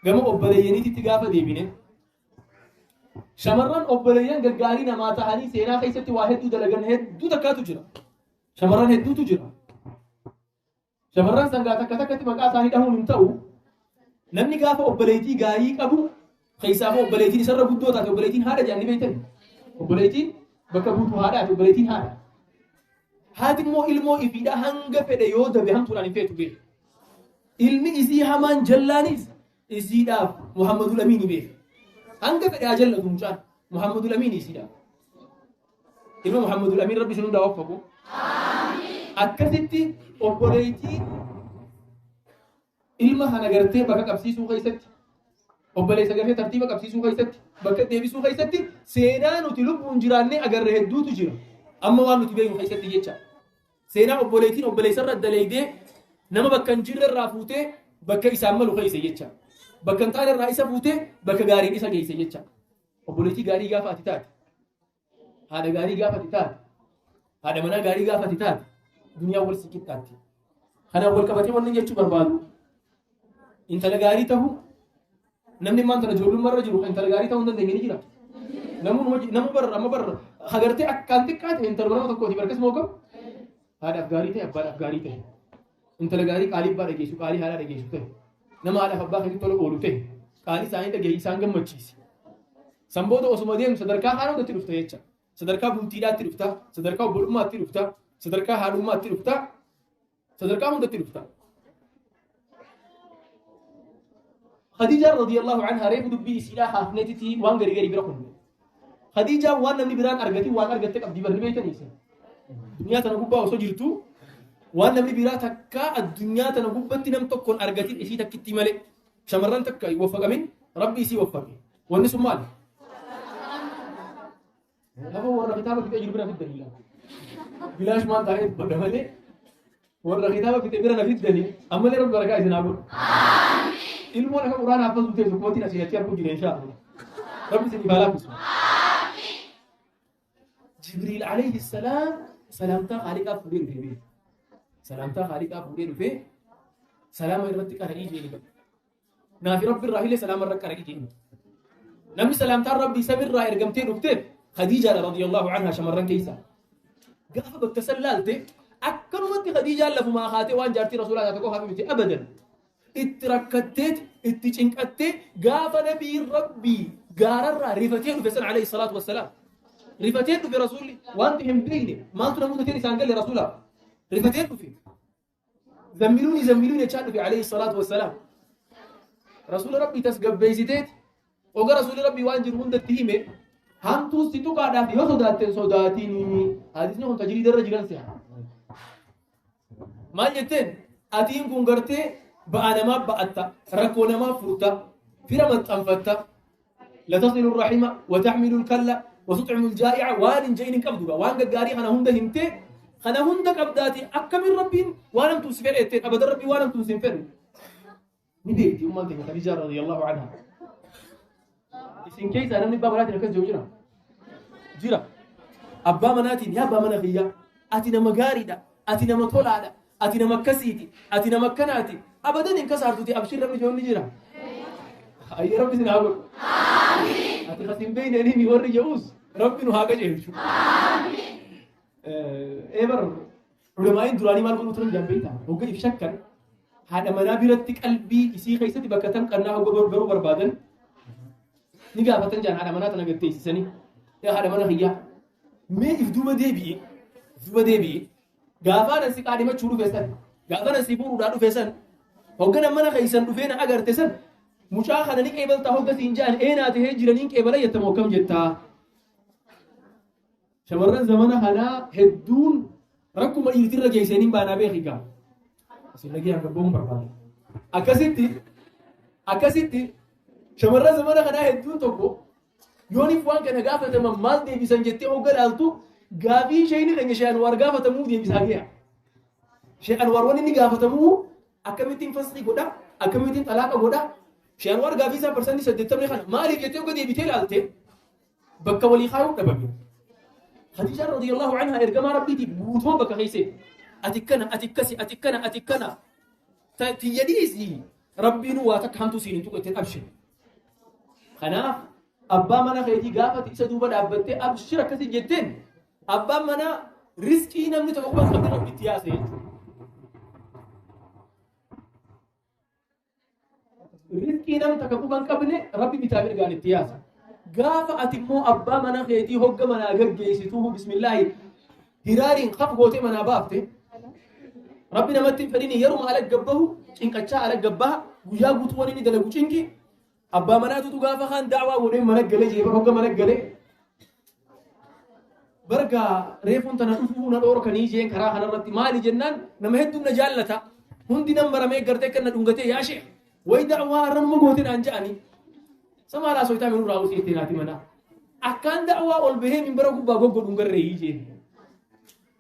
gama obboleeyyaniititti gaafa deebine shamarran obboleeyyan gaggaarii namaa ta'anii seenaa keessatti waa hedduu dalagan hedduu takkaatu jira. Shamarran hedduutu jira. Shamarran sangaa takka takkatti maqaa isaanii dhahuun hin ta'u. Namni gaafa obboleettii gaarii qabu keessaafuu obboleettiin isarra guddoo taate obboleettiin haadha jedhanii beektan. Obboleettiin bakka buutuu haadhaati obboleettiin haadha. Haati immoo ilmoo ifiidha hanga fedhe yoo dabe hamtuudhaan hin feetu beeku. Ilmi isii hamaan jallaanis isiidhaaf Muhammadul Amiin beeka. Hanga fedhe haa jallatu mucaan Muhammadul Amiin isiidhaaf. Ilma Muhammadul Amiin rabbi isin hundaa waffaqu. Akkasitti obboleettii ilma kana gartee bakka qabsiisuu keessatti obboleessa gartee tartiiba qabsiisuu keessatti bakka deebisuu keessatti seenaa nuti lubbuun jiraannee agarre hedduutu jira. Amma waan nuti beeknu keessatti jecha. Seenaa obboleettiin obboleessarra daleeydee nama bakka hin jirre irraa fuutee bakka isaan malu keessa jecha. Bakka hin taane irraa isa fuutee bakka gaariin isa geesse jecha. Obboleettii gaarii gaafa ati taate, haadha gaarii gaafa ati taate, haadha manaa gaarii gaafa ati taate, duniyaan wal si qixxaatti. Kanaan wal qabatee wanni jechuu barbaadu intala gaarii ta'uu namni immaan tana ijoollummaa irra jiru intala gaarii ta'uu hin dandeenye ni jira. Namu barra amma barra hagartee akkaan xiqqaa ta'e intala nama tokkooti barkas moo qabu haadhaaf gaarii ta'e abbaadhaaf gaarii ta'e intala gaarii qaalii abbaa dhageessu qaalii haadhaa dhageessu ta'e. Nama haadhaaf abbaa keetti tola oolu ta'e. Qaalii isaanii dhagahi isaan gammachiisi. San booda osuma deemu sadarkaa haala hundatti dhufta jecha. Sadarkaa bultiidhaatti dhufta, sadarkaa obbolummaatti dhufta, sadarkaa haadhummaatti dhufta, sadarkaa hundatti dhufta. Khadiijaan radiyallahu anhaa reefu dubbii isiidhaa kaafneetiti waan garii garii bira kunne. Khadiijaan waan namni biraan argatin waan argatte qabdi barri beektanii isin. Duniyaa tana gubbaa osoo jirtu waan namni biraa takkaa addunyaa tana gubbatti nam tokkoon argatin isii takkitti malee shamarran takka hin waffaqamin rabbi isii waffaqe. Wanni sun maali? Lafa warra kitaaba fixee jiru bira fiddanii laata. Bilaash maan taa'ee dubbadha malee warra kitaaba fixee bira na fiddanii ammallee rabbi barakaa isin haa godhu. Ilmoon akka quraana haffazuu teessu kootiin asii achi arguu jira inshaa Allah. Rabbi isin haa laaffisu. Jibriil alayhi salaam salaamtaa Khaaliqaa fuudhee dhufee beeku. Salaamtaa Khaaliqaa fuudhee dhufee salaama irratti qara'ii jedhee bakka. Naafi Rabbi irraa illee salaama irra qara'ii jedhee. Namni salaamtaan Rabbii samirraa ergamtee dhufteef Khadiijaadha radiyallahu anhaa shamarran keessaa. Gaafa bakka san laalte akkanumatti Khadiijaan lafumaa kaatee waan jaartii Rasuulaa taate qofaaf miti abadan. Itti rakkatteet itti cinqattee gaafa nabiin Rabbii gaararraa rifatee dhufe san alayhi salaatu wassalaam. Rifatee dhufe Rasuulli wanti hin beekne maaltu namoota ta'e isaan galle Rasuulaaf. Rifatee dhufe. Zammiluuni zammiluuni jechaa dhufe alayhi salaatu wassalaam. Rasuula Rabbii tasgabbeessiteet oga Rasuulli Rabbii waan jiru hundatti hime hamtuu si tuqaadhaaf yoo sodaatte hin sodaatinii. Hadiisni kun tajriida irra jiran si'a. Maal jetteen atiin kun gartee ba'aa namaa ba'atta rakkoo namaa furta fira maxxanfatta latasilu rahima wa taxmilu kalla wa tutcimu ljaa'ica waan hin je'in hin qabdu waan gaggaarii kana hunda himtee kana hunda qabdaati akkamiin rabbiin waan hamtuun si fedhe jetteen abadan rabbiin waan hamtuun si hin fedhu ni beekti ummaan keenya Khadiijaa radiyallahu anha. Isin keessaa namni abbaa manaatiin akkas jiru jira? Jira. Abbaa manaatiin yaa abbaa mana kiyyaa ati nama gaariidha, ati nama tolaadha, ati nama akkasiiti, ati nama akkanaati. Abadan hin kasaartuti abshir rabbi jiru ni jira. Ayya rabbi isin haa godhu. Ati kas hin beekne ni warri jedhus rabbi nu haa qajeelchu. Ee bar Ulamaa'iin duraanii maal godhuu turan jaan beektaa? Hogga if shakkan haadha manaa biratti qalbii isii keessatti bakka tam qannaa hogga baruu barbaadan ni gaafatan jaan haadha manaa tana gad teessisanii. Yaa haadha mana kiyyaa mee if duuba deebi'i if duuba deebi'i gaafaa nan si qaadhimachuu dhufe san gaafa nan si fuudhuudhaa dhufe san hogga nan mana keessan dhufee na agarte san mucaa kana ni qeebaltaa hogga siin jaan eenaa tahee jiraniin qeebala jettamoo akkam jettaa? Shamarran zamana kanaa hedduun rakkuma dhiirtirra geessanii hin baanaa beeki gaa. Isin dhagee hanga ba'uun barbaada. Akkasitti akkasitti shamarran zamana kanaa hedduun tokko yooniif waan kana gaafataman maal deebisan jettee hogga laaltu gaafii isheen keenya Shee Anwaar gaafatamuu deebisaa gaya. Shee Anwaar wanni inni gaafatamuu akkamittiin fasxii godha akkamittiin xalaaqa godha Shee Anwaar gaafii isaa parsantii 80 kana maaliif jettee hogga deebitee laalte bakka walii kaayuu dhabame. Khadiijaan radiyallahu anhaa ergamaa Rabbiitiif guutoo bakka keessee ati kana ati akkasi ati kana ati kana tiyya dhiisi Rabbiin waa takka hamtuu siin hin tuqu ittiin abshir. Kanaaf abbaa mana keetii gaafati isa duuba dhaabbattee abshir akkasii jetteen abbaan manaa riskii namni tokko quba hin qabne Rabbi itti yaasa jechuudha. Rizqii nam takka quba hin qabne Rabbi bitaa mirgaan itti yaasa. Gaafa ati immoo abbaa mana keetii hogga manaa gaggeessituu bismillaahi hiraariin kaf gootee manaa baafte Rabbi namatti hin fedhini yeruma ala gabbahu cinqachaa ala gabbaha guyyaa guutuu waan inni dalagu cinqi abbaa manaatutu gaafa kaan da'waa godhee mana galee jeefa hogga mana galee Barga reefuun tana dhufuu na dhoorkanii jeen karaa kanarratti maali jennaan nama hedduun na jaallata. Hundi nan baramee gartee kan na dhungatee yaa sheekh wayi da'waa har'a numa goote naan ja'anii. Samaa laa soitaa minuu raawusii jettee naati manaa. Akkaan da'waa ol bahee minbara gubbaa goggodhuun garree jeen.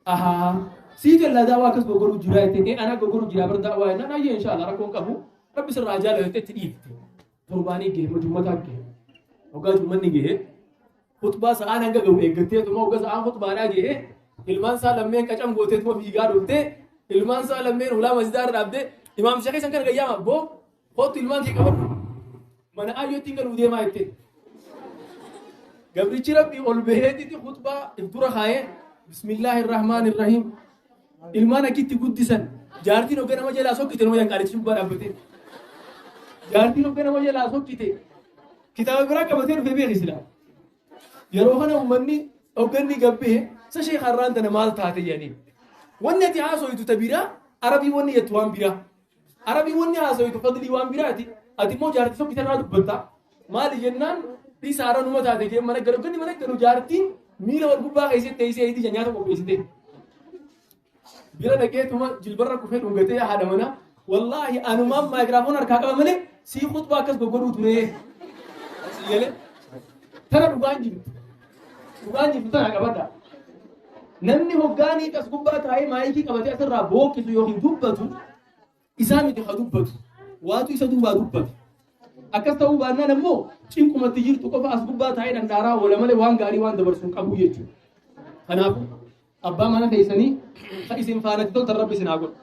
Ahaa sii tellaa da'waa akkas goggodhuu jiraa jettee ee anaa goggodhuu jiraa bar da'waa jennaan ayyee inshaallah rakkoon qabu rabbi sirraa jaalala jettee itti dhiifte. Torbaanii gahe jummataa gahe. Hoggaa jummanni gahe Khutbaa sa'aan hanga gahu eeggatteetuma hogga sa'aan khutbaadhaa ga'e ilmaan isaa lammeen qacam gooteetuma fiigaa dhuftee ilmaan isaa lammeen hulaa masjidaa irra dhaabdee imaamticha keessan kana gayyaama boo kottu ilmaan kee qabadhu mana ayyootti hin galuu deemaa jettee. Gabrichi Rabbii ol baheetiti khutbaa if dura kaayee bismillaahi irrahmaan irrahiim ilmaan akkitti guddisan jaartiin hogga nama jalaa sokkite nama janqaalichi gubbaa dhaabbatee. Jaartiin hogga nama jalaa sokkite kitaaba biraa qabatee dhufee beeki silaa. Yeroo kana uummanni hogganni gabbee sa sheekh har'aan tana maal taate jedhanii. Wanni ati haasoytu ta biraa arabii wanni jettu waan biraa. Arabii wanni haasoytu fadlii waan biraati. Ati immoo jaartii sokkite irraa dubbatta. Maali jennaan dhiisa har'a numa taate jee mana galu ganni mana galu jaartiin miila wal gubbaa keessatti teessee eeyti nyaata qopheessite. Bira dhaqeetuma jilbarra kufee dhungatee haadha manaa wallaahi anumaan maayikiraafoon harkaa qaba malee sii khutbaa akkas goggodhuu ture. Si galee tana dhugaan jirtu. Dhugaan jirtu tana qabadha. Namni hoggaanii as gubbaa taa'ee maayikii qabatee asirraa bookkisu yookiin dubbatu isaa miti ka dubbatu. Waatu isa duubaa dubbata. Akkas ta'uu baannaan ammoo cinqumatti jirtu qofa as gubbaa taa'ee dhandhaaraa oola malee waan gaarii waan dabarsu hin qabu jechuudha. Kanaafuu abbaa mana keessanii ka isin faanatti toltan rabbi isin haa godhu.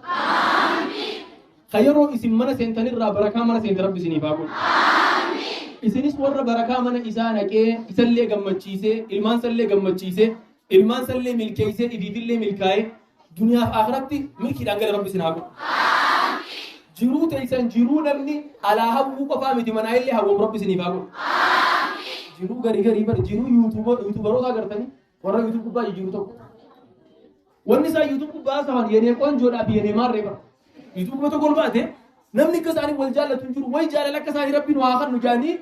Ka yeroo isin mana seentanirraa barakaa mana seente rabbi isiniif haa godhu. Isinis warra barakaa mana isaa naqee isallee gammachiisee ilmaan isallee gammachiisee ilmaan isallee milkeessee ifiifillee milkaa'ee duniyaaf akhiratti milkiidhaan gala rabbi isin haa godhu. Jiruu teessan jiruu namni alaa hawwuu qofaa miti manaa illee hawwamu rabbi isiniif haa godhu. Jiruu garii garii bar jiruu yuutuubaroota agartanii warra yuutuub gubbaa jijjiiru tokko. Wanni isaa yuutuub gubbaa haasa'an yenee qonjoodhaa fi yenee maarree bara. Yuutuub gubbaa tokko ol baate namni akka isaanii wal jaallatu hin jiru wayi jaalala akka isaanii rabbiin waa kannu jaanii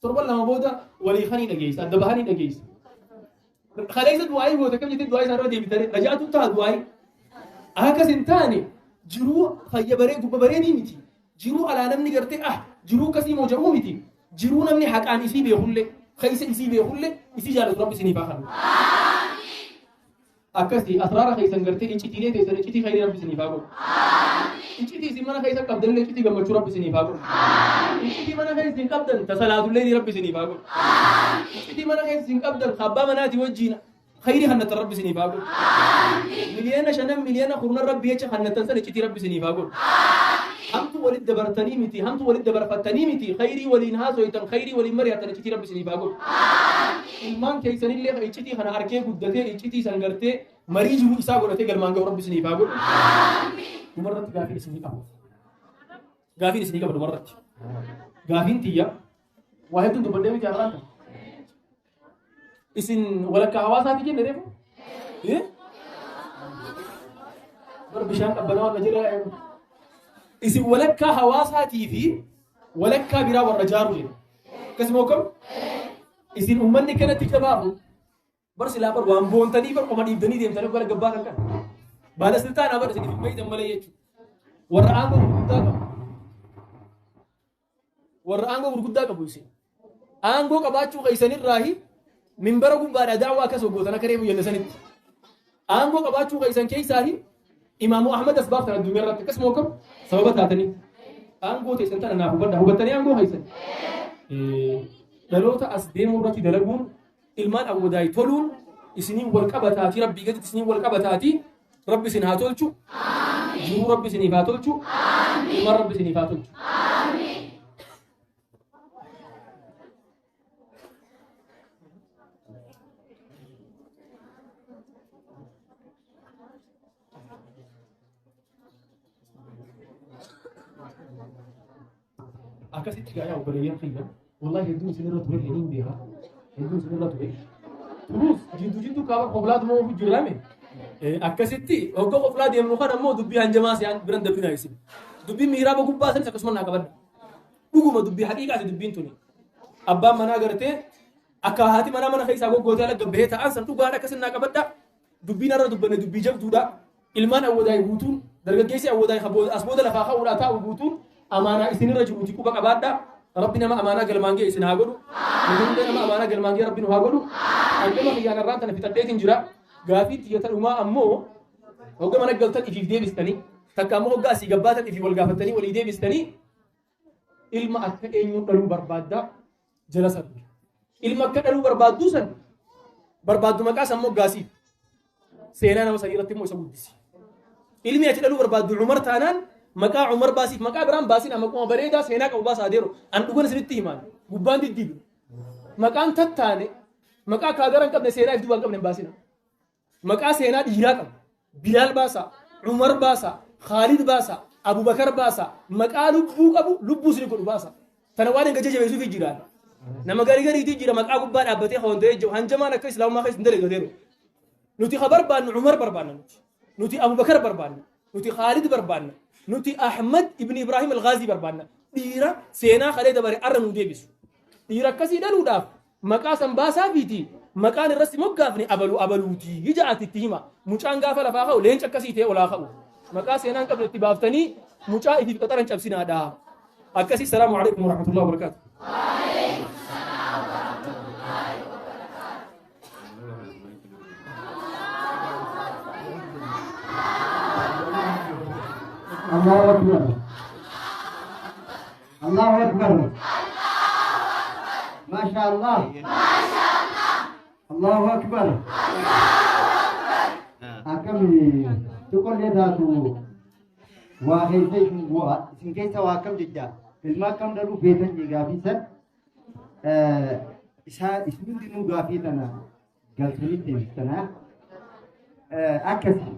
torban lama booda walii kanii dhageessa adda bahanii dhageessa. Kaleessa du'aayii goote akkam jettee du'aayii isaanirra deebitanii rajaatu ta'a du'aayii. Akkas hin taane jiruu fayya baree gubba bareedii miti. Jiruu alaa namni gartee ah jiruu akkasii moo jedhuu miti. Jiruu namni haqaan isii beekullee keessa isii beekullee isii jaallatu rabbi isiniif haa kennu. Akkasi asraara keessan gartee iccitiilee teessan iccitii khayrii rabbi isiniif haa godhu. Iccitii isin mana keessa qabdanillee iccitii gammachuu rabbi isiniif haa godhu. Iccitii mana keessa isin qabdan tasalaatullee rabbi isiniif haa godhu. Iccitii mana keessa isin qabdan abbaa manaati wajjiin khayrii hannatan rabbi isiniif haa godhu. Miliyoona shanan miliyoona kurnan rabbi jecha hannatan san iccitii rabbi isiniif haa godhu. Hamtu walitti dabartanii miti hamtu walitti dabarfattanii miti khayrii waliin haasoytan khayrii waliin mari'atan iccitii rabbi isiniif haa godhu. Ilmaan keessanillee iccitii kana arkee guddatee iccitii san gartee marii jiru isaa godhatee galmaan ga'u rabbi isiniif haa godhu. Dhumarratti gaafiin isinii qaba. Gaafiin isinii qaba dhumarratti. Gaafiin tiyya waa hedduun dubbadhee miti har'aan kana. Isin walakkaa hawaasaati jenne reefu? Bar bishaan qabbanaa waan jala Isin walakkaa hawaasaatii fi walakkaa biraa warra jaaru jenna. Akkasuma kam? Isin uummanni kanatti jabaafu bar silaa bar waan boontanii bar qoma dhiibdanii deemtanii gara gabbaa kan kana. Baala siltaanaa bar isin hin beektan malee jechuudha. Warra aangoo gurguddaa qabu. Warra aangoo gurguddaa qabu isin. Aangoo qabaachuu keessanirraahi minbara gubbaadhaa daawwaa akkas gootan akka reefu jenne sanitti. Aangoo qabaachuu keessan keessaahi Imaamu Ahmad as baaftan addunyaa irratti akkasuma akkam sababa taatanii. Aangoo teessan tana naaf hubadha. Hubattanii aangoo keessan. Dhaloota as deemuu irratti dalaguun ilmaan awwadaay toluun isiniin wal qabataati rabbii gaditti isiniin wal qabataati rabbi isin haa tolchu. Jiruu rabbi isiniif haa tolchu. Ilmaan rabbi isiniif haa tolchu. Akkasitti gaa yaa obboleeyyan kiyya wallahi hedduun isin irra ture hin beeka hedduun isin irra ture turuus jidduu jidduu kaaba koflaatuma ofu jirame akkasitti hogga koflaa deemnu kan ammoo dubbii hanjamaa si'aan biran dabrinaa isin dubbii miiraaba gubbaa sanis akkasuma naa qabadha dhuguma dubbii haqiiqaati dubbiin tuni abbaan manaa gartee akka haati manaa mana keessaa goggootee ala gabbahee ta'an san dhugaadha akkasin naa qabadha Dubbiin har'a dubbanne dubbii jabduudha. Ilmaan Awwadaay guutuun, dargaggeessi Awwadaay as booda lafaa ka'uudhaa taa'u guutuun amaanaa isinirra jiruuti quba qabaadha. Rabbi nama amaanaa galmaan ga'e isin haa godhu. Nu hunda nama amaanaa galmaan ga'e Rabbi nu haa godhu. Hangama kiyyaan har'aan tana fixadheetiin jira. Gaafiin tiyya ta dhumaa ammoo hogga mana galtan ifiif deebistanii takka ammoo hogga asii gabbaatan ifii wal gaafattanii walii deebistanii ilma akka eenyuu dhaluu barbaadda jala san ilma akka dhaluu barbaadduu san barbaaddu maqaa san moggaasiif seenaa nama sanii irratti immoo isa guddisi ilmi ati dhaluu barbaaddu Umar taanaan maqaa Umar baasiif maqaa biraan baasin maquma bareedaa seenaa qabu baasaa adeero an dhugan isinitti himaan gubbaan diddiibu maqaan tattaane maqaa kaagara hin qabne seenaa if duuba hin qabne hin baasina Maqaa seenaa dhiiraa qabu. Bilaal baasaa, Umar baasaa, Khaalid baasaa. Abubakar baasa. Maqaa lubbuu qabu lubbuu isin godhu baasa. Tana waan hin gajajabeessuuf jiraan. Nama garii gariitii jira maqaa gubbaa dhaabbatee hawwan ta'ee jiru. Hanjamaan akka islaamummaa keessa hin dalagateeru. Nuti ka barbaannu Umar barbaanna nuti. Nuti Abubakar barbaanna. Nuti Khaalid barbaanna. Nuti Ahmad ibn Ibrahim al-Ghaazii barbaanna. Dhiira seenaa kalee dabare arra nu deebisu. Dhiira akkasii dhaluudhaaf maqaa san baasaa fiiti maqaan irratti moggaafne abalu abaluuti ja'ati itti hima. Mucaan gaafa lafaa ka'u leenca akkasii ta'e olaa ka'u. Maqaa seenaan qabne itti baaftanii mucaa ifiif qaxaran cabsinaadha. Akkasii salaamu alaikum warahmatullahi wabarakatuh. Allahu Akbar. Allahu Akbar. Masha Allah. Allahu Akbar. Akkami tuqollee taatu waa keessa isin bu'a isin keessa waa akkam jecha ilma akkam dhaluu feetan jee gaafii san isaa isin hundinuu gaafii tana galchanii deebistana akkasi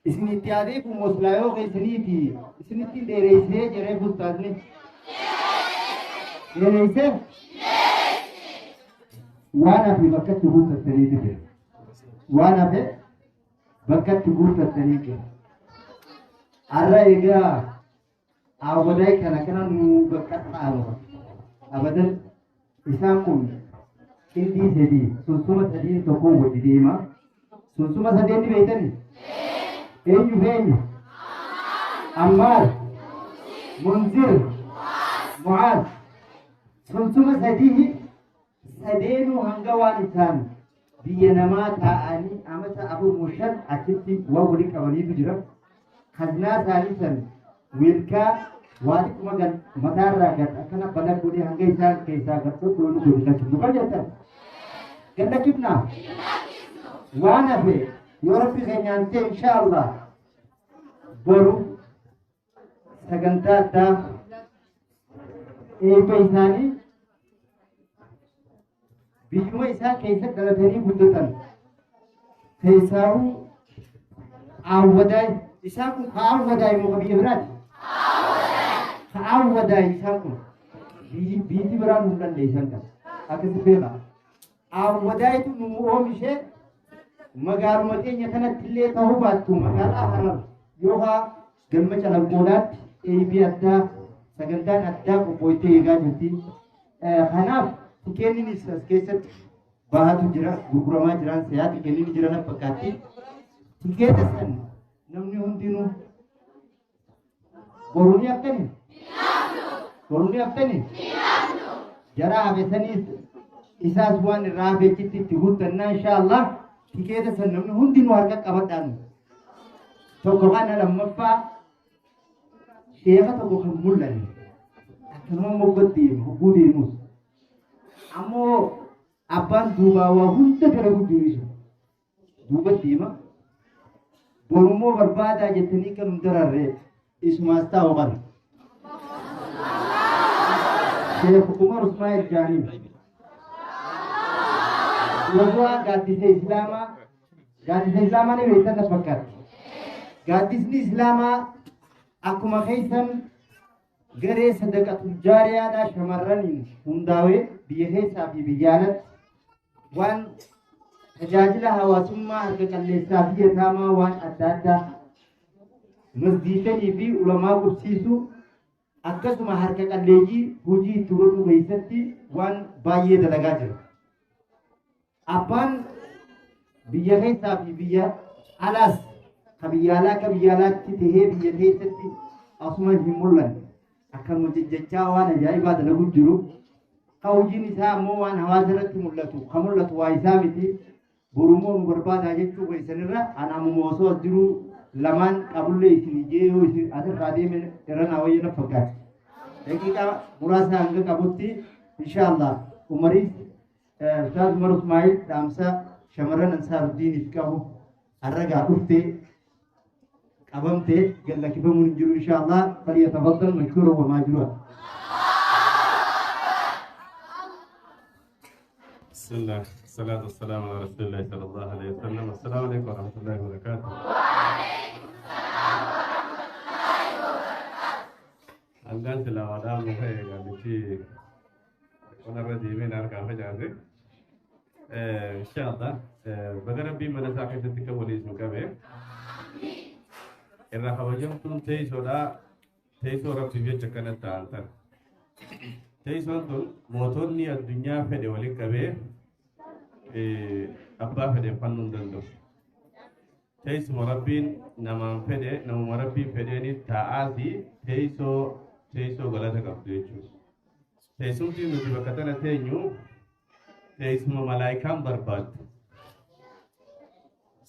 isin itti yaadee kun moslaayoo keessaniiti isinitti dheereessee jedhee fustaasni dheereessee waan hafe bakkatti guuttattanii jira waan hafe bakkatti guuttattanii jira har'a egaa awwadaa kana kana nu bakka dhaaba abadan isaan kun qindii sadii sunsuma sadiin tokko wajji deema sunsuma sadeen ni beektani eenyu fi eenyu Ammaar Munzir Mu'aaz sunsuma sadii sadeenuu hanga waan isaan biyya namaa taa'anii amata afur moo shan achitti waan walii qabaniitu jira. Kaznaa isaanii san wiilkaa waa xiqquma gad mataarraa gad akkana balaa godhee hanga isaan keessaa gad dhodhoonu godhe lakkifnu kan jettan. Gad lakkifnaa? Waan hafe yoo rabbi keenyaan ta'e insha Allah boru sagantaa addaa eebba isaanii biyyuma isaa keessa dhalatanii guddatan keessaahuu aawwadaay isaan kun ka aawwadaay moo ka biyya biraati? Ka aawwadaay isaan kun biyyi biraan nu dandeessan kan akkasi beeka. Aawwadaayitu nu oomishee magaaluma keenya kanatti illee ta'uu baattu magaalaa Harar yookaan galma calanqoodhaatti eebii addaa sagantaan addaa qophooftee eegaa jirti. Kanaaf tikeenninis as keessatti bahatu jira gurguramaa jiran si'aa tikeenni jira na fakkaatti. Tikeeta san namni hundinuu boruu ni haftani? Boruu ni haftani? Jara hafe saniis isaas waan irraa hafe achitti itti guuttannaa insha Allah tikeeta san namni hundinuu harka qabadhaan. Tokko kana lammaffaa sheeka tokko kan mul'anne akkanuma moggotti deemu hogguu deemus ammoo abbaan duubaa waa hunda dalagu jiru isa duuba deema borummoo barbaadaa jettanii kan hin dararre isumaas taa'u kana. Sheekh Umar Usmaa'il Jaaniin dura bu'aa gaaddisa Islaamaa gaaddisa Islaamaa ni beektan na fakkaatti. Gaaddisni Islaamaa akkuma keessan garee sadaqatul jaariyaadhaa shamarraniin hundaa'ee biyya keessaa fi biyya alatti waan tajaajila hawaasummaa harka qalleessaa fi yataamaa waan adda addaa masjiidanii fi ulamaa qubsiisuu akkasuma harka qalleeyyii hojii itti godhuu keessatti waan baay'ee dalagaa jira. Abbaan biyya keessaa fi biyya alaas ka biyya alaa akka biyya alaatti tahee biyya keessatti asuma hin mul'anne akkanuma jejjechaa waan ajaa'ibaa dalagu jiru. Ka hojiin isaa ammoo waan hawaasa irratti mul'atu ka mul'atu waa isaa miti borumoo nu barbaadaa jechuu keessanirra ana ammuma osoo as jiruu lamaan qabullee isin ijee yoo isin asirraa deeme irra naa wayya na fakkaata. Daqiiqaa muraasa hanga qabutti insha Allah Umariis Ustaaz Umar Usmaa'il dhaamsa shamarran Ansaaruddiiniif qabu har'a dhuftee qabamtee gallakkifamuun hin jiru insha Allah falyatafaddal mashkuura wa maajura. بسم الله والصلاة والسلام على رسول الله صلى الله عليه وسلم. السلام عليكم ورحمة الله وبركاته. Hangaan silaa waa dhaamu ka'e gaamichi qonarra deemee na harkaa facaase. Inshallah baga Rabbiin mana isaa keessatti kan waliin isin qabe. Irraa kabajamtuun teessoodha. Teessoo Rabbiif jecha akkana ta'an tan. Teessoon tun mootonni addunyaa fedhe waliin qabee abbaa fedhe fannuu hin danda'u. Teessuma Rabbiin namaan fedhe, namuma Rabbiin fedheeni taa'aasi, teessoo teessoo galata qabdu jechuudha. Teessumti nuti bakka tana teenyu teessuma malaayikaan barbaaddu.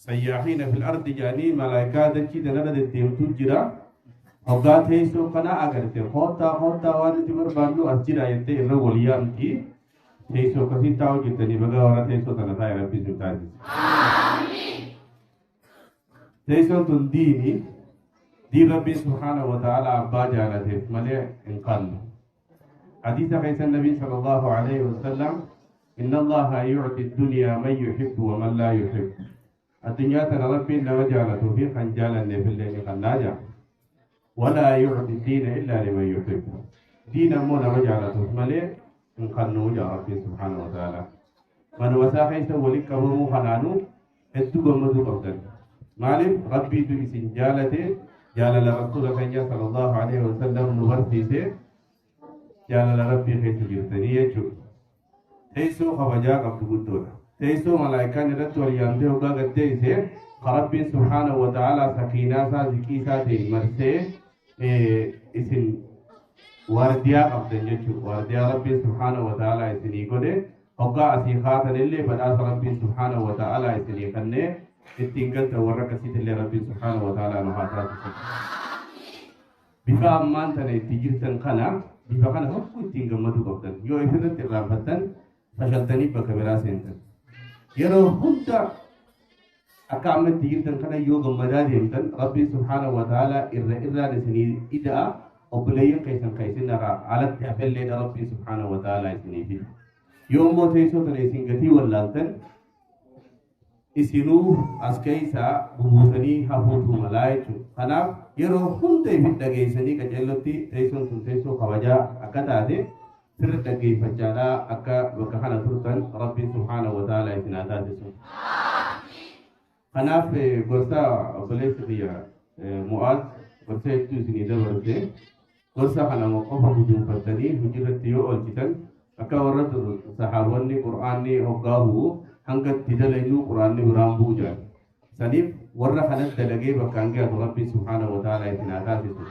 Sayyaahiina fil ardi jedhanii malaayikaa dachii tanarra deddeemtuu jira. Hoggaa teessoo kana agarte, "Koottaa, koottaa, waan nuti barbaannu as jira," jettee irra wal yaamti. Teessoo akkasii taa'u jirtanii, baga warra teessoo tana taa'e Rabbi isin taasise. Teessoon tun diini. Diin Rabbii subhaanahu wa ta'ala abbaa jaalateef malee hin qallu. Hadiisa keessa Nabii sallallahu alaihi wasallam, "Inna Allaha yu'ti dunya man yuhibbu wa man laa yuhibbu." Addunyaa tana Rabbiin nama jaalatuu fi kan jaalanneef illee ni kannaa jaa. "Walaa yu'ti diina illaa liman yuhibbu." Diin ammoo nama jaalatuuf malee hin kannuu jaa Rabbiin subhaanahu wa ta'ala. Manuma isaa keessa walitti qabamuu kanaanuu hedduu gammaduu qabdan. Maaliif? Rabbiitu isin jaalate, jaalala Rasuula keenya sallallahu alaihi wasallam nu barsiise, jaalala Rabbii keessa jirtanii jechuudha. Teessoo kabajaa qabdu guddoodha. Teessoo malaayikaan irratti wal yaamtee hoggaa gad teessee, ka Rabbiin subhaanahu wa ta'ala sakiinaa isaa ziqii isaatiin marsee isin waardiyaa qabdan jechuudha. Waardiyaa Rabbiin subhaanahu wa ta'ala isinii godhe, hoggaa asii kaatan illee badhaasa Rabbiin subhaanahu wa ta'ala isinii kennee ittiin galtan, warra akkasiitillee Rabbiin subhaanahu wa ta'ala nu haa taasisu. Bifa ammaan tana itti jirtan kana, bifa kana hokkuu ittiin gammaduu qabdan. Yoo ifirratti irraanfattan, fashaltanii bakka biraa seentan. Yeroo hunda akka amma itti jirtan kana yoo gammadaa deemtan, Rabbiin subhaanahu wa ta'ala irra irraan isinii ida'a, obboleeyyan keessan kan isin irraa alatti hafelleedha Rabbiin subhaanahu wa ta'ala isinii fida. Yoo immoo teessoo tana isin gatii wallaaltan, isinuu as keessaa bubuutanii hafuutu malaa jechuudha. Kanaaf yeroo hunda ifin dhageessanii qaceellotti teessoon tun teessoo kabajaa akka taate sirri dhaggeeffachaadhaa akka bakka kana turtan Rabbiin subhaanahu wa ta'ala isin haa taasisu. Kanaaf gorsa obboleessi kiyya Mu'aaz gorsa hedduu isinii dabarse, gorsa kana qofa guduunfattanii hojiirratti yoo oolchitan, akka warra dur sahaabonni Qur'aanni hoggaa bu'u hanga itti dalaynuu Qur'aanni biraan bu'u jedhan. Saniif warra kanas dalagee bakkaan gahatu Rabbiin subhaanahu wa ta'ala isin haa taasisu.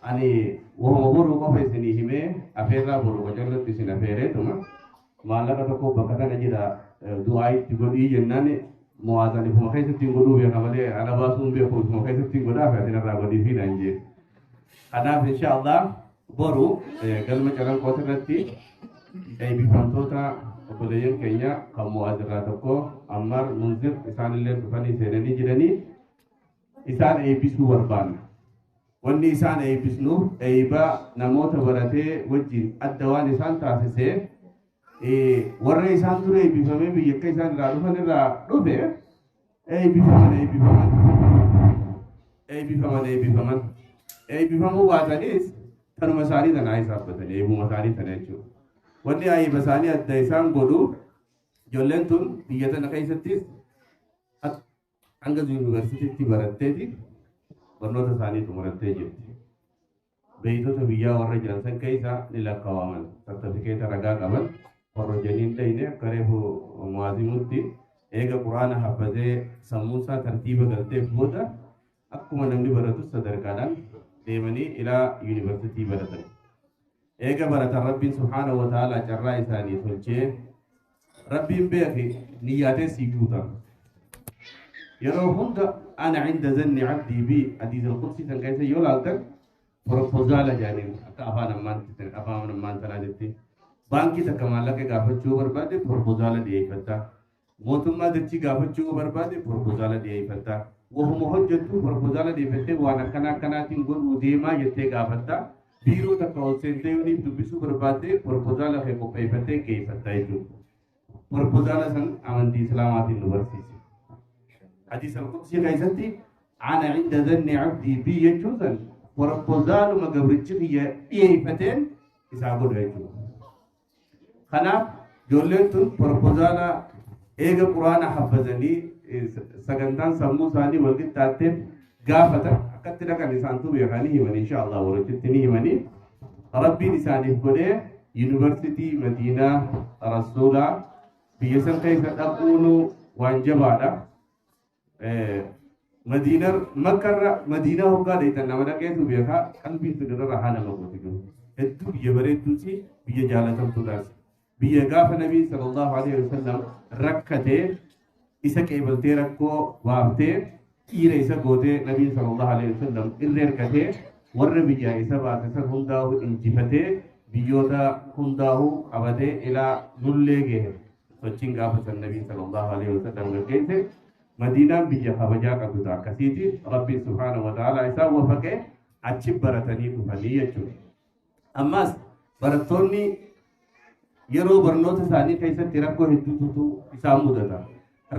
Ani wahuma boruu qofa isinii himee, afeerraa boru qacallotti isin afeereetuma, maallaqa tokko bakka kana jira, du'aa itti godhii jennaan, Mu'aazan ifuma keessatti hin godhuu beeka malee ala baasuu hin beeku, ifuma keessatti hin godhaa fi ati narraa godhii fi naan jee. Kanaaf insha Allah boru galma Calanqooti irratti eebbifamtoota obboleeyyan keenya kan Mu'aaz irraa tokko Ammar Munzir isaanillee dhufanii seenanii jiranii, isaan eebbisuu barbaanna. Wanni isaan eebbisnuuf eebba namoota baratee wajjin adda waan isaan taasisee, warra isaan dura eebbifamee biyya akka isaan irraa dhufan irraa dhufe eebbifaman, eebbifaman, eebbifaman, eebbifaman, eebbifamuu baatanis tanuma isaanii tanaa hisaabbatanii eebuma isaanii tana jechuudha. Wanni eebba isaanii adda isaan godhu, ijoolleen tun biyya tana keessattis hanga yuunivarsiitiitti baratteeti barnoota isaanii xumurattee jirti. Beeytota biyyaa warra jiran san keessa ni lakkaawaman. Sartifikeeta ragaa qaban horrojaniin dhayne, akka reefu Mu'aazimutti eega Quraana haffazee sammuunsaa tartiiba galteef booda, akkuma namni baratu sadarkaadhaan deemanii ilaa yuunivarsiitii baratan. Eega baratan, Rabbiin subhaanahu wa ta'ala carraa isaanii tolchee, Rabbiin beeki niyyaatee sii guuta. Yeroo hunda "ana cinda zanni cabdii bi", hadiis al-qudsi san keessa yoo laaltan, proposal jedhaniin akka afaan ammaan tanaa jetti. Baankii takka maallaqa gaafachuu barbaade proposal dhiyeeffatta. Mootummaa dachii gaafachuu barbaade proposal dhiyeeffatta. Wahuma hojjettu proposal dhiyeeffattee, waan akkana akkanaatiin godhuu deemaa jettee gaafatta. Biiroo takka ol seentee yooniif dubbisuu barbaadde proposal kee qopheeffattee geeffatta jechuudha. Proposal san amantii Islaamaatiin nu barsiise. Hadiis al-qudsi keessatti "ana cinda zanni cabdii bi" jechuun san Proposaaluma gabrichi kiyya dhiyeeffateen isaa godha jechuudha. Kanaaf ijoolleen tun propozaala eega quraana haffazanii sagantaan sammuu isaanii wal qixxaatteef gaafatan akkatti dhaqan isaantu beekanii himanii insha Allah warachitti ni himanii Rabbiin isaaniif godhee yuunivarsiitii Madiinaa Rasuulaa biyya san keessa dhaquunu waan jabaadha. Madiinar Makkarra Madiinaa hoggaa dheeytan nama dhaqeetu beekaa qalbiin tun irra rahaa nama gooti jiru. Hedduu biyya bareedduuti biyya jaalatamtuudhaas. Biyya gaafa Nabii sallallahu alaihi wasallam rakkatee isa qeebaltee rakkoo baaftee dhiira isa gootee Nabii sallallahu alaihi wasallam irra ergatee warra biyyaa isa baase san hundaa'u injifatee biyyoota hundaa'u qabatee ilaa nullee gahe sochiin gaafa san Nabii sallallahu alaihi wasallam gaggeesse. Madiinaan biyya kabajaa qabdu akkasiiti. Rabbiin subhaanahu wa ta'ala isaan wafaqee achi baratanii dhufanii jechuudha. Ammas barattoonni yeroo barnoota isaanii keessatti rakkoo hedduutu isaan mudata.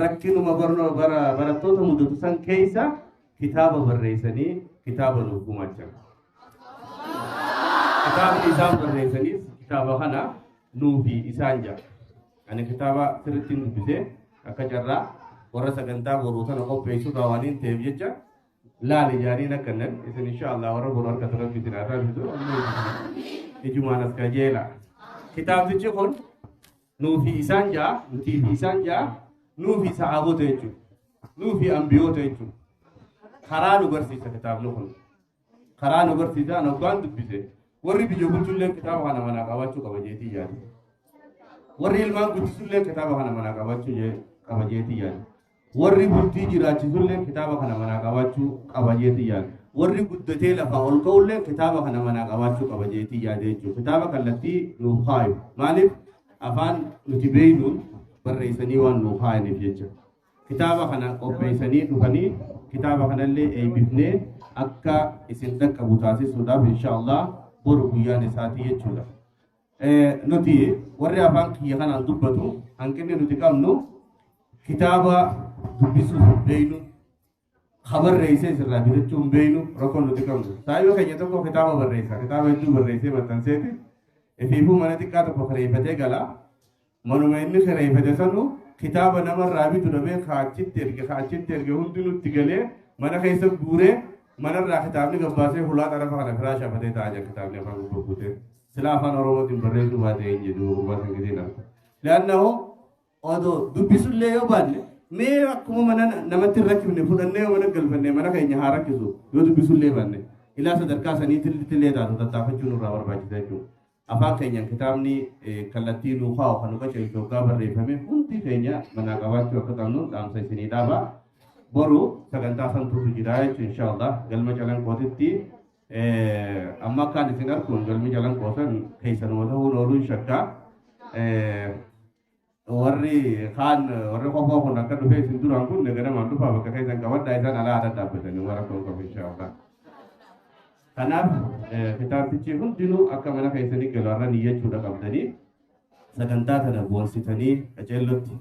Rakkinuma barattoota mudatu san keessa kitaaba barreessanii kitaaba nuuf gumaachan. Kitaabni isaan barreessanis kitaaba kana nuufi isaan jedha. Ani kitaaba sirriitti dubbisee akka carraa warra sagantaa boruu tana qopheessuudhaa waan hin ta'eef jecha laali jaaniin akkanan isin insha Allah warra boru harka rabbi isin haa taasisu ijumaan as kajeela. Kitaabtichi kun nuufi isaan ja'a, nutii fi isaan ja'a, nuufi sahaabota jechuudha. Nuufi ambiyoota jechuudha. Karaa nu barsiisa kitaabni kun. Karaa nu barsiisa an hoggaan dubbise. Warri biyya bulchullee kitaaba kana manaa qabaachuu qaba jeetii yaade. Warri ilmaan guddisullee kitaaba kana manaa qabaachuu qaba jeetii yaade. Warri bultii jiraachisullee kitaaba kana manaa qabaachuu qaba jeetii yaade. Warri guddatee lafaa ol ka'ullee kitaaba kana manaa qabaachuu qaba jeetii yaade jechuudha. Kitaaba kallattii nuuf kaayu. Maaliif afaan nuti beeynuun barreessanii waan nuuf kaayaniif jecha. Kitaaba kana qopheessanii dhufanii kitaaba kanallee eebbifnee akka isin dhaqqabu taasisuudhaaf insha Allah boru guyyaan isaatii jechuudha. Nuti warri afaan kiyya kanaan dubbatu hanqinni nuti qabnu kitaaba dubbisuu hin beeynu, barreessee sirraa bitachuu hin beeynu rakkoon nuti qabnu. Saayiba keenya tokko kitaaba barreessa, kitaaba hedduu barreessee maxxanseeti. Ifiifuu mana xiqqaa tokko kireeffatee gala. Manuma inni kireeffate sanu kitaaba namarraa bitu dhabee kaachitti erge kaachitti erge hundinutti galee mana keessa guuree manarraa kitaabni gabbaasee hulaa xarafa kana firaa shafatee taa'aa jira kitaabni afaan gubbaa guutee. Sila afaan Oromootiin barreessuu baate hin jedhu gurbaa san gisee nama. Leannahu odoo dubbisullee yoo baanne mee akkuma mana namatti hin rakkifne fudhannee yoo mana galfanne mana keenya haa rakkisu yoo dubbisullee baanne ilaa sadarkaa saniitti illee taatu tattaafachuu nurraa barbaachisa jechuudha. Afaan keenyaan kitaabni kallattii nuu kaa'u kan nu qajeelchu hoggaa barreeffame hundi keenya manaa qabaachuu akka qabnu dhaamsa isinii dhaaba. Boru sagantaa santuutu jira jechuun insha Allah galma calanqootitti amma akkaan isin arguun galmi calanqoo san keessanuma ta'uun ooluun shakkaa. Warri kaan warri qofoo kun akka dhufee isin duraan kun ganamaan dhufaa bakka keessan qabadhaa isaan alaa adda dhaabbatanii warra kun qabu insha Allah. Kanaaf kitaabtichi hundinuu akka mana keessanii galu har'a niyyachuudha qabdanii sagantaa tana boonsitanii qaceellotti.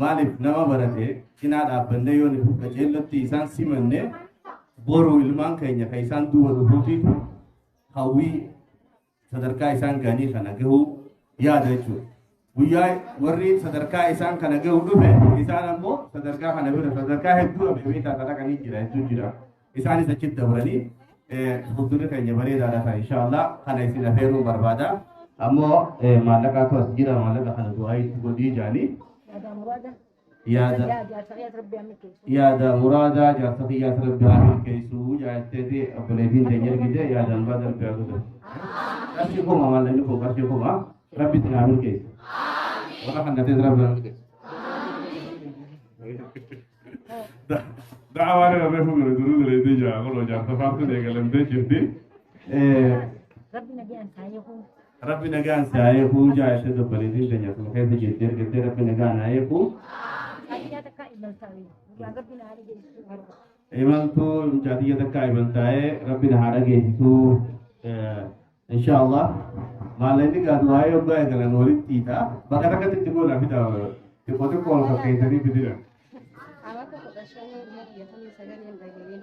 Maaliif nama barate cinaa dhaabbannee yoo nuti qaceellotti isaan simanne boru ilmaan keenya kan isaan duuba dhufuutiif hawwii sadarkaa isaan gahanii kana gahuu yaada jechuudha. Guyyaa warri sadarkaa isaan kana gahu dhufe isaan ammoo sadarkaa kana bira sadarkaa hedduu abeebeetaa dhaqanii jira hedduu jira. Isaanis achitti dabranii fuuldurri keenya bareedaadha ta'a insha Allah kana isin afeeruu barbaada. Ammoo maallaqaatu as jira maallaqa kana du'aa itti godhii jaanii. Yaada muraadaa jaarsa kiyyaas rabbi haa milkeessuu jaatteeti obboleettiin teenya ergite yaada muraada rabbi haa godhu. Qarshii kuma maallaqni kun qarshii kuma rabbi isin haa milkeessu. Warra kan gatees rabbi haa milkeessu. Da'awaan irra reefu gara duruu dureetii jira kun jaarsa faartuu eegalamtee jirti. Rabbi nagaan haa eegu. Rabbi nagaan si haa eegu jaalatee obboleettiin teenya sun keessa jirti ergattee rabbi nagaan haa eegu. Jaatiyyaa takka imaltaa'e. Rabbi na haa dhageessisu. Imaltuu jaatiyya takka imaltaa'ee rabbi na haa dhageessisu. Insha Allah maallaqni gaa du'aa hoggaa eegalan walitti hiita. Bakka takkatti itti goona fida xiqqoo xiqqoo ol fakkeessanii fidina. Amata 15 dhuma biyya kamii sagalee hin dhagahin.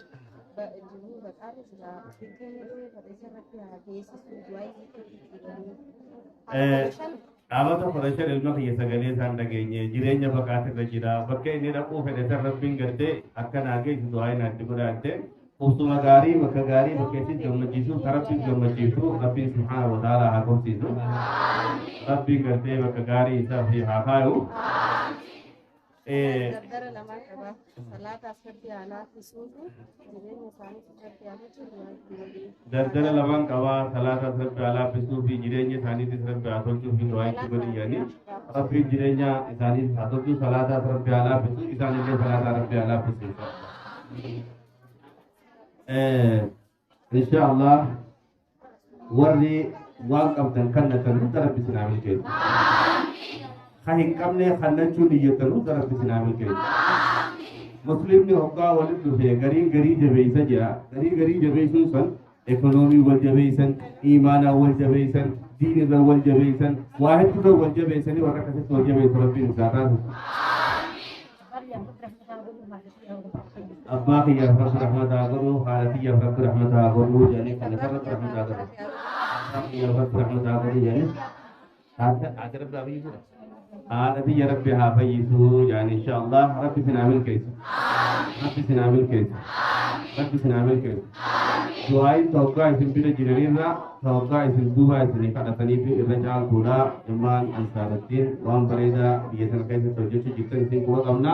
Jiruu baqaarra jira. Fakkeenya fedha isarratti haa geessisu du'aa itti godhanii. Dhaabata 15 ilma kiyya sagalee isaan dhageenye jireenya baqaata irra jira. Bakka inni dhaquu fedhe san Rabbiin gartee akka naa geessu du'aa inni itti godhaatte. Qubsuma gaarii bakka gaarii bakka itti gammachiisu kan Rabbiin gammachiisu Rabbiin subhaanahu wa ta'ala haa qubsiisu. Rabbiin gartee bakka gaarii isaaf haa kaayu. Dardara lamaan qaba. Salaata asirratti haa laaffisuufi jireenya isaanii asirratti haa tolchu du'aa itti godhanii. Dardara lamaan qabaa salaata Rabbi haa laaffisuu fi jireenya isaaniitis Rabbi haa tolchuu fi du'aa itti godhi jedhanii Rabbiin jireenya isaaniitis haa tolchuu salaataas Rabbi haa laaffisu isaanillee salaataa Rabbi haa laaffisu insha Allah. Warri waan qabdan kannatan hunda Rabbi isin haa milkeessu. Ka hin qabne kannachuu niyyattan hunda Rabbi isin haa milkeessu. Muslimni hoggaa walitti dhufee gariin garii jabeessa jira. Garii garii jabeessuun san ekonoomii wal jabeessan, imaanaa wal jabeessan, diinirra wal jabeessan, waa hedduurra wal jabeessanii warra akkasitti wal jabeessu Rabbiin isaa taasisu. Abbaa kiyyaaf Rabbi rahmata haa godhu, haadha kiyyaaf Rabbi rahmata haa godhu jedhanii kana Rabbi rahmata haa godhu. Abbaa kiyyaaf Rabbi rahmata haa godhu jedhanii haadha Rabbi haa fayyisu. Haadha tiyya Rabbi haa fayyisu jedhanii insha Allah Rabbi isin haa milkeessu. Rabbi isin haa milkeessu. Rabbi isin haa milkeessu. Du'aayin toggaa isin bira jiranirra toggaa isin duubaa isinii kadhatanii fi irra caaltuudha. Ilmaan Ansaarattiin waan bareedaa biyya sana keessatti hojjechuu jirtan isin quba qabna.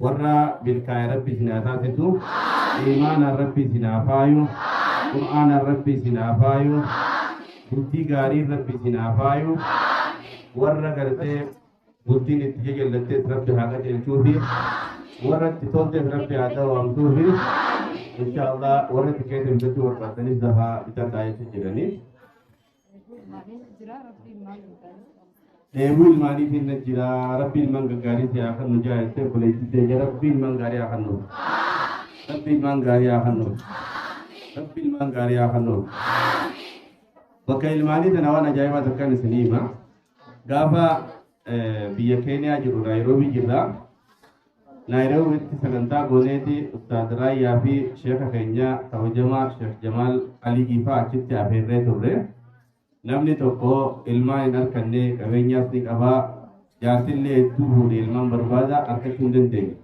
Warra milkaa'e Rabbi isin haa taasisu. Imaanaan Rabbi isin haa faayu. Qur'aanaan Rabbi isin haa faayu. Bultii gaariin Rabbi isin haa faayu. Warra gartee bultiin itti jajallattees Rabbi haa qajeelchuufi. Warra itti toltees Rabbi haa dawaamtuufi. Insha Allah warra tikeeta bitachuu barbaadanis dafaa bitadhaa jechuu jiranii. Dheebuu ilmaaniitiin na jira. Rabbi ilmaan gaggaarii si haa kennu jaallattee obboleettii teenya Rabbi ilmaan gaarii haa kennu. Rabbi ilmaan gaarii haa kennu. Rabbi ilmaan gaarii haa kennu. Bakka ilmaanii tana waan ajaa'ibaa takkaan isinii hima. Gaafa biyya Keeniyaa jiru Naayiroobii jirra. Naayiroobiitti sagantaa gooneeti Ustaad Raayyaa fi Sheeka keenya kabajamaa Sheek Jamaal Alii Giifaa achitti afeerree turre. Namni tokko ilmaan hin arkanne qabeenyaas ni qabaa jaartillee hedduu fuudhe ilmaan barbaada argachuu hin dandeenye.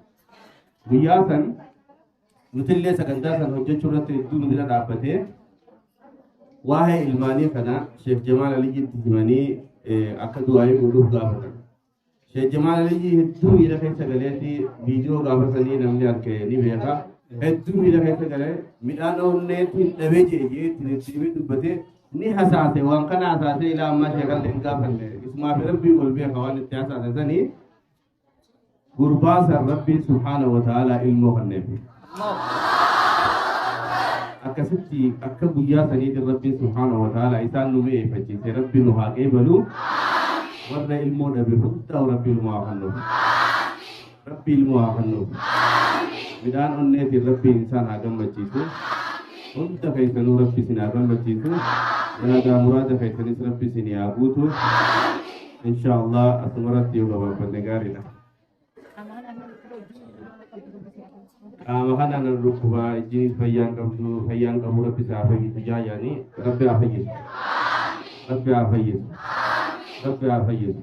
Guyyaa san nutillee sagantaa san hojjechuu irratti hedduu nu bira dhaabbatee waa'ee ilmaanii kana Sheek Jamaal Aliyyitti himanii akka du'aayii godhuuf gaafatan. Sheek Jamaal Aliyyii hedduu miira keessa galeeti viidiyoo gaafa sanii namni arge ni beeka. Hedduu miira keessa galee midhaan onneetiin dhabee jee jee itti deddeebi'ee dubbatee ni hasaase waan kana hasaasee ilaa ammaa sheekallee hin gaafanne isumaa fi Rabbii ol beeka waan itti hasaase sanii gurbaa san Rabbiin subhaanahu wa ta'aalaa ilmoo kenneef. Akkasitti akka guyyaa saniitiin Rabbiin subhaanahu wa ta'aalaa isaan nu mi'eeffachiise Rabbi nu haa qeebalu. Warra ilmoo dhabe hundaa'u Rabbi ilmoo haa kennuuf. Rabbi ilmoo haa kennuuf. Midhaan onneetiin Rabbiin isaan haa gammachiisu. Hunda keessanuu Rabbi isin haa gammachiisu. Yaadaa muraada keessanis Rabbi isin haa guutu. Insha Allah asumarratti yoo gabaabbanne gaariidha. Qaama kanaan nan dhukkubaa ijjinis fayyaan qabdu fayyaan qabu Rabbi isaa haa fayyisu jaajaanii Rabbi haa fayyisu. Rabbi haa fayyisu. Rabbi haa fayyisu.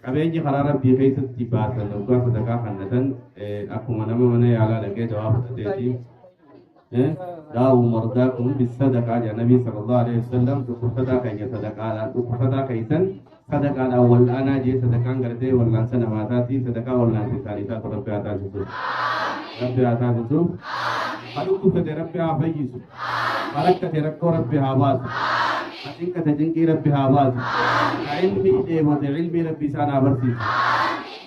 Qabeenyi karaa Rabbii keessatti baasan waggaa sadaqaa kannatan akkuma nama mana yaalaa dhaqee dawaa fudhateeti. Daawuu mardaakum bisadaqaa jedha Nabii sallallahu alaihi wasallam dhukkubsataa keenya sadaqaadhaan dhukkubsataa keessan sadaqaadhaan wal'aanaa jee sadaqaan gartee wal'aansa namaa taati sadaqaa wal'aansa isaanii taatu Rabbi haa taasisu. Rabbi haa taasisu. Ha dhukkubsate Rabbi haa fayyisu. Ha rakkate rakkoo Rabbi haa baasu. Ha cinqate cinqii Rabbi haa baasu. Ha ilmii dheebote ilmii Rabbi isaan haa barsiisu.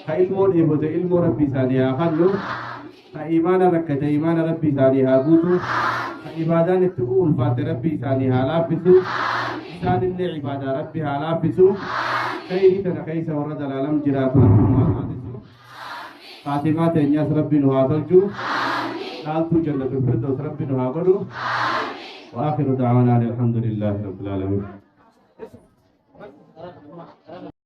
Ha ilmoo dheebote ilmoo Rabbi isaanii haa kennu. Ha imaana rakkate imaana Rabbi isaanii haa guutu. Ha ibaadaan itti ulfaatte Rabbi isaanii haa laaffisu. Isaanillee ibaadaa Rabbi haa laaffisu. Khayrii tana keessa warra dalaalam jiraatu Rabbi nu haa taasisu. Faatimaa teenyaas Rabbi nu haa tolchu. Dhaaltuu jannatul firdaus Rabbi nu haa godhu. وآخر دعوانا الحمد لله رب العالمين.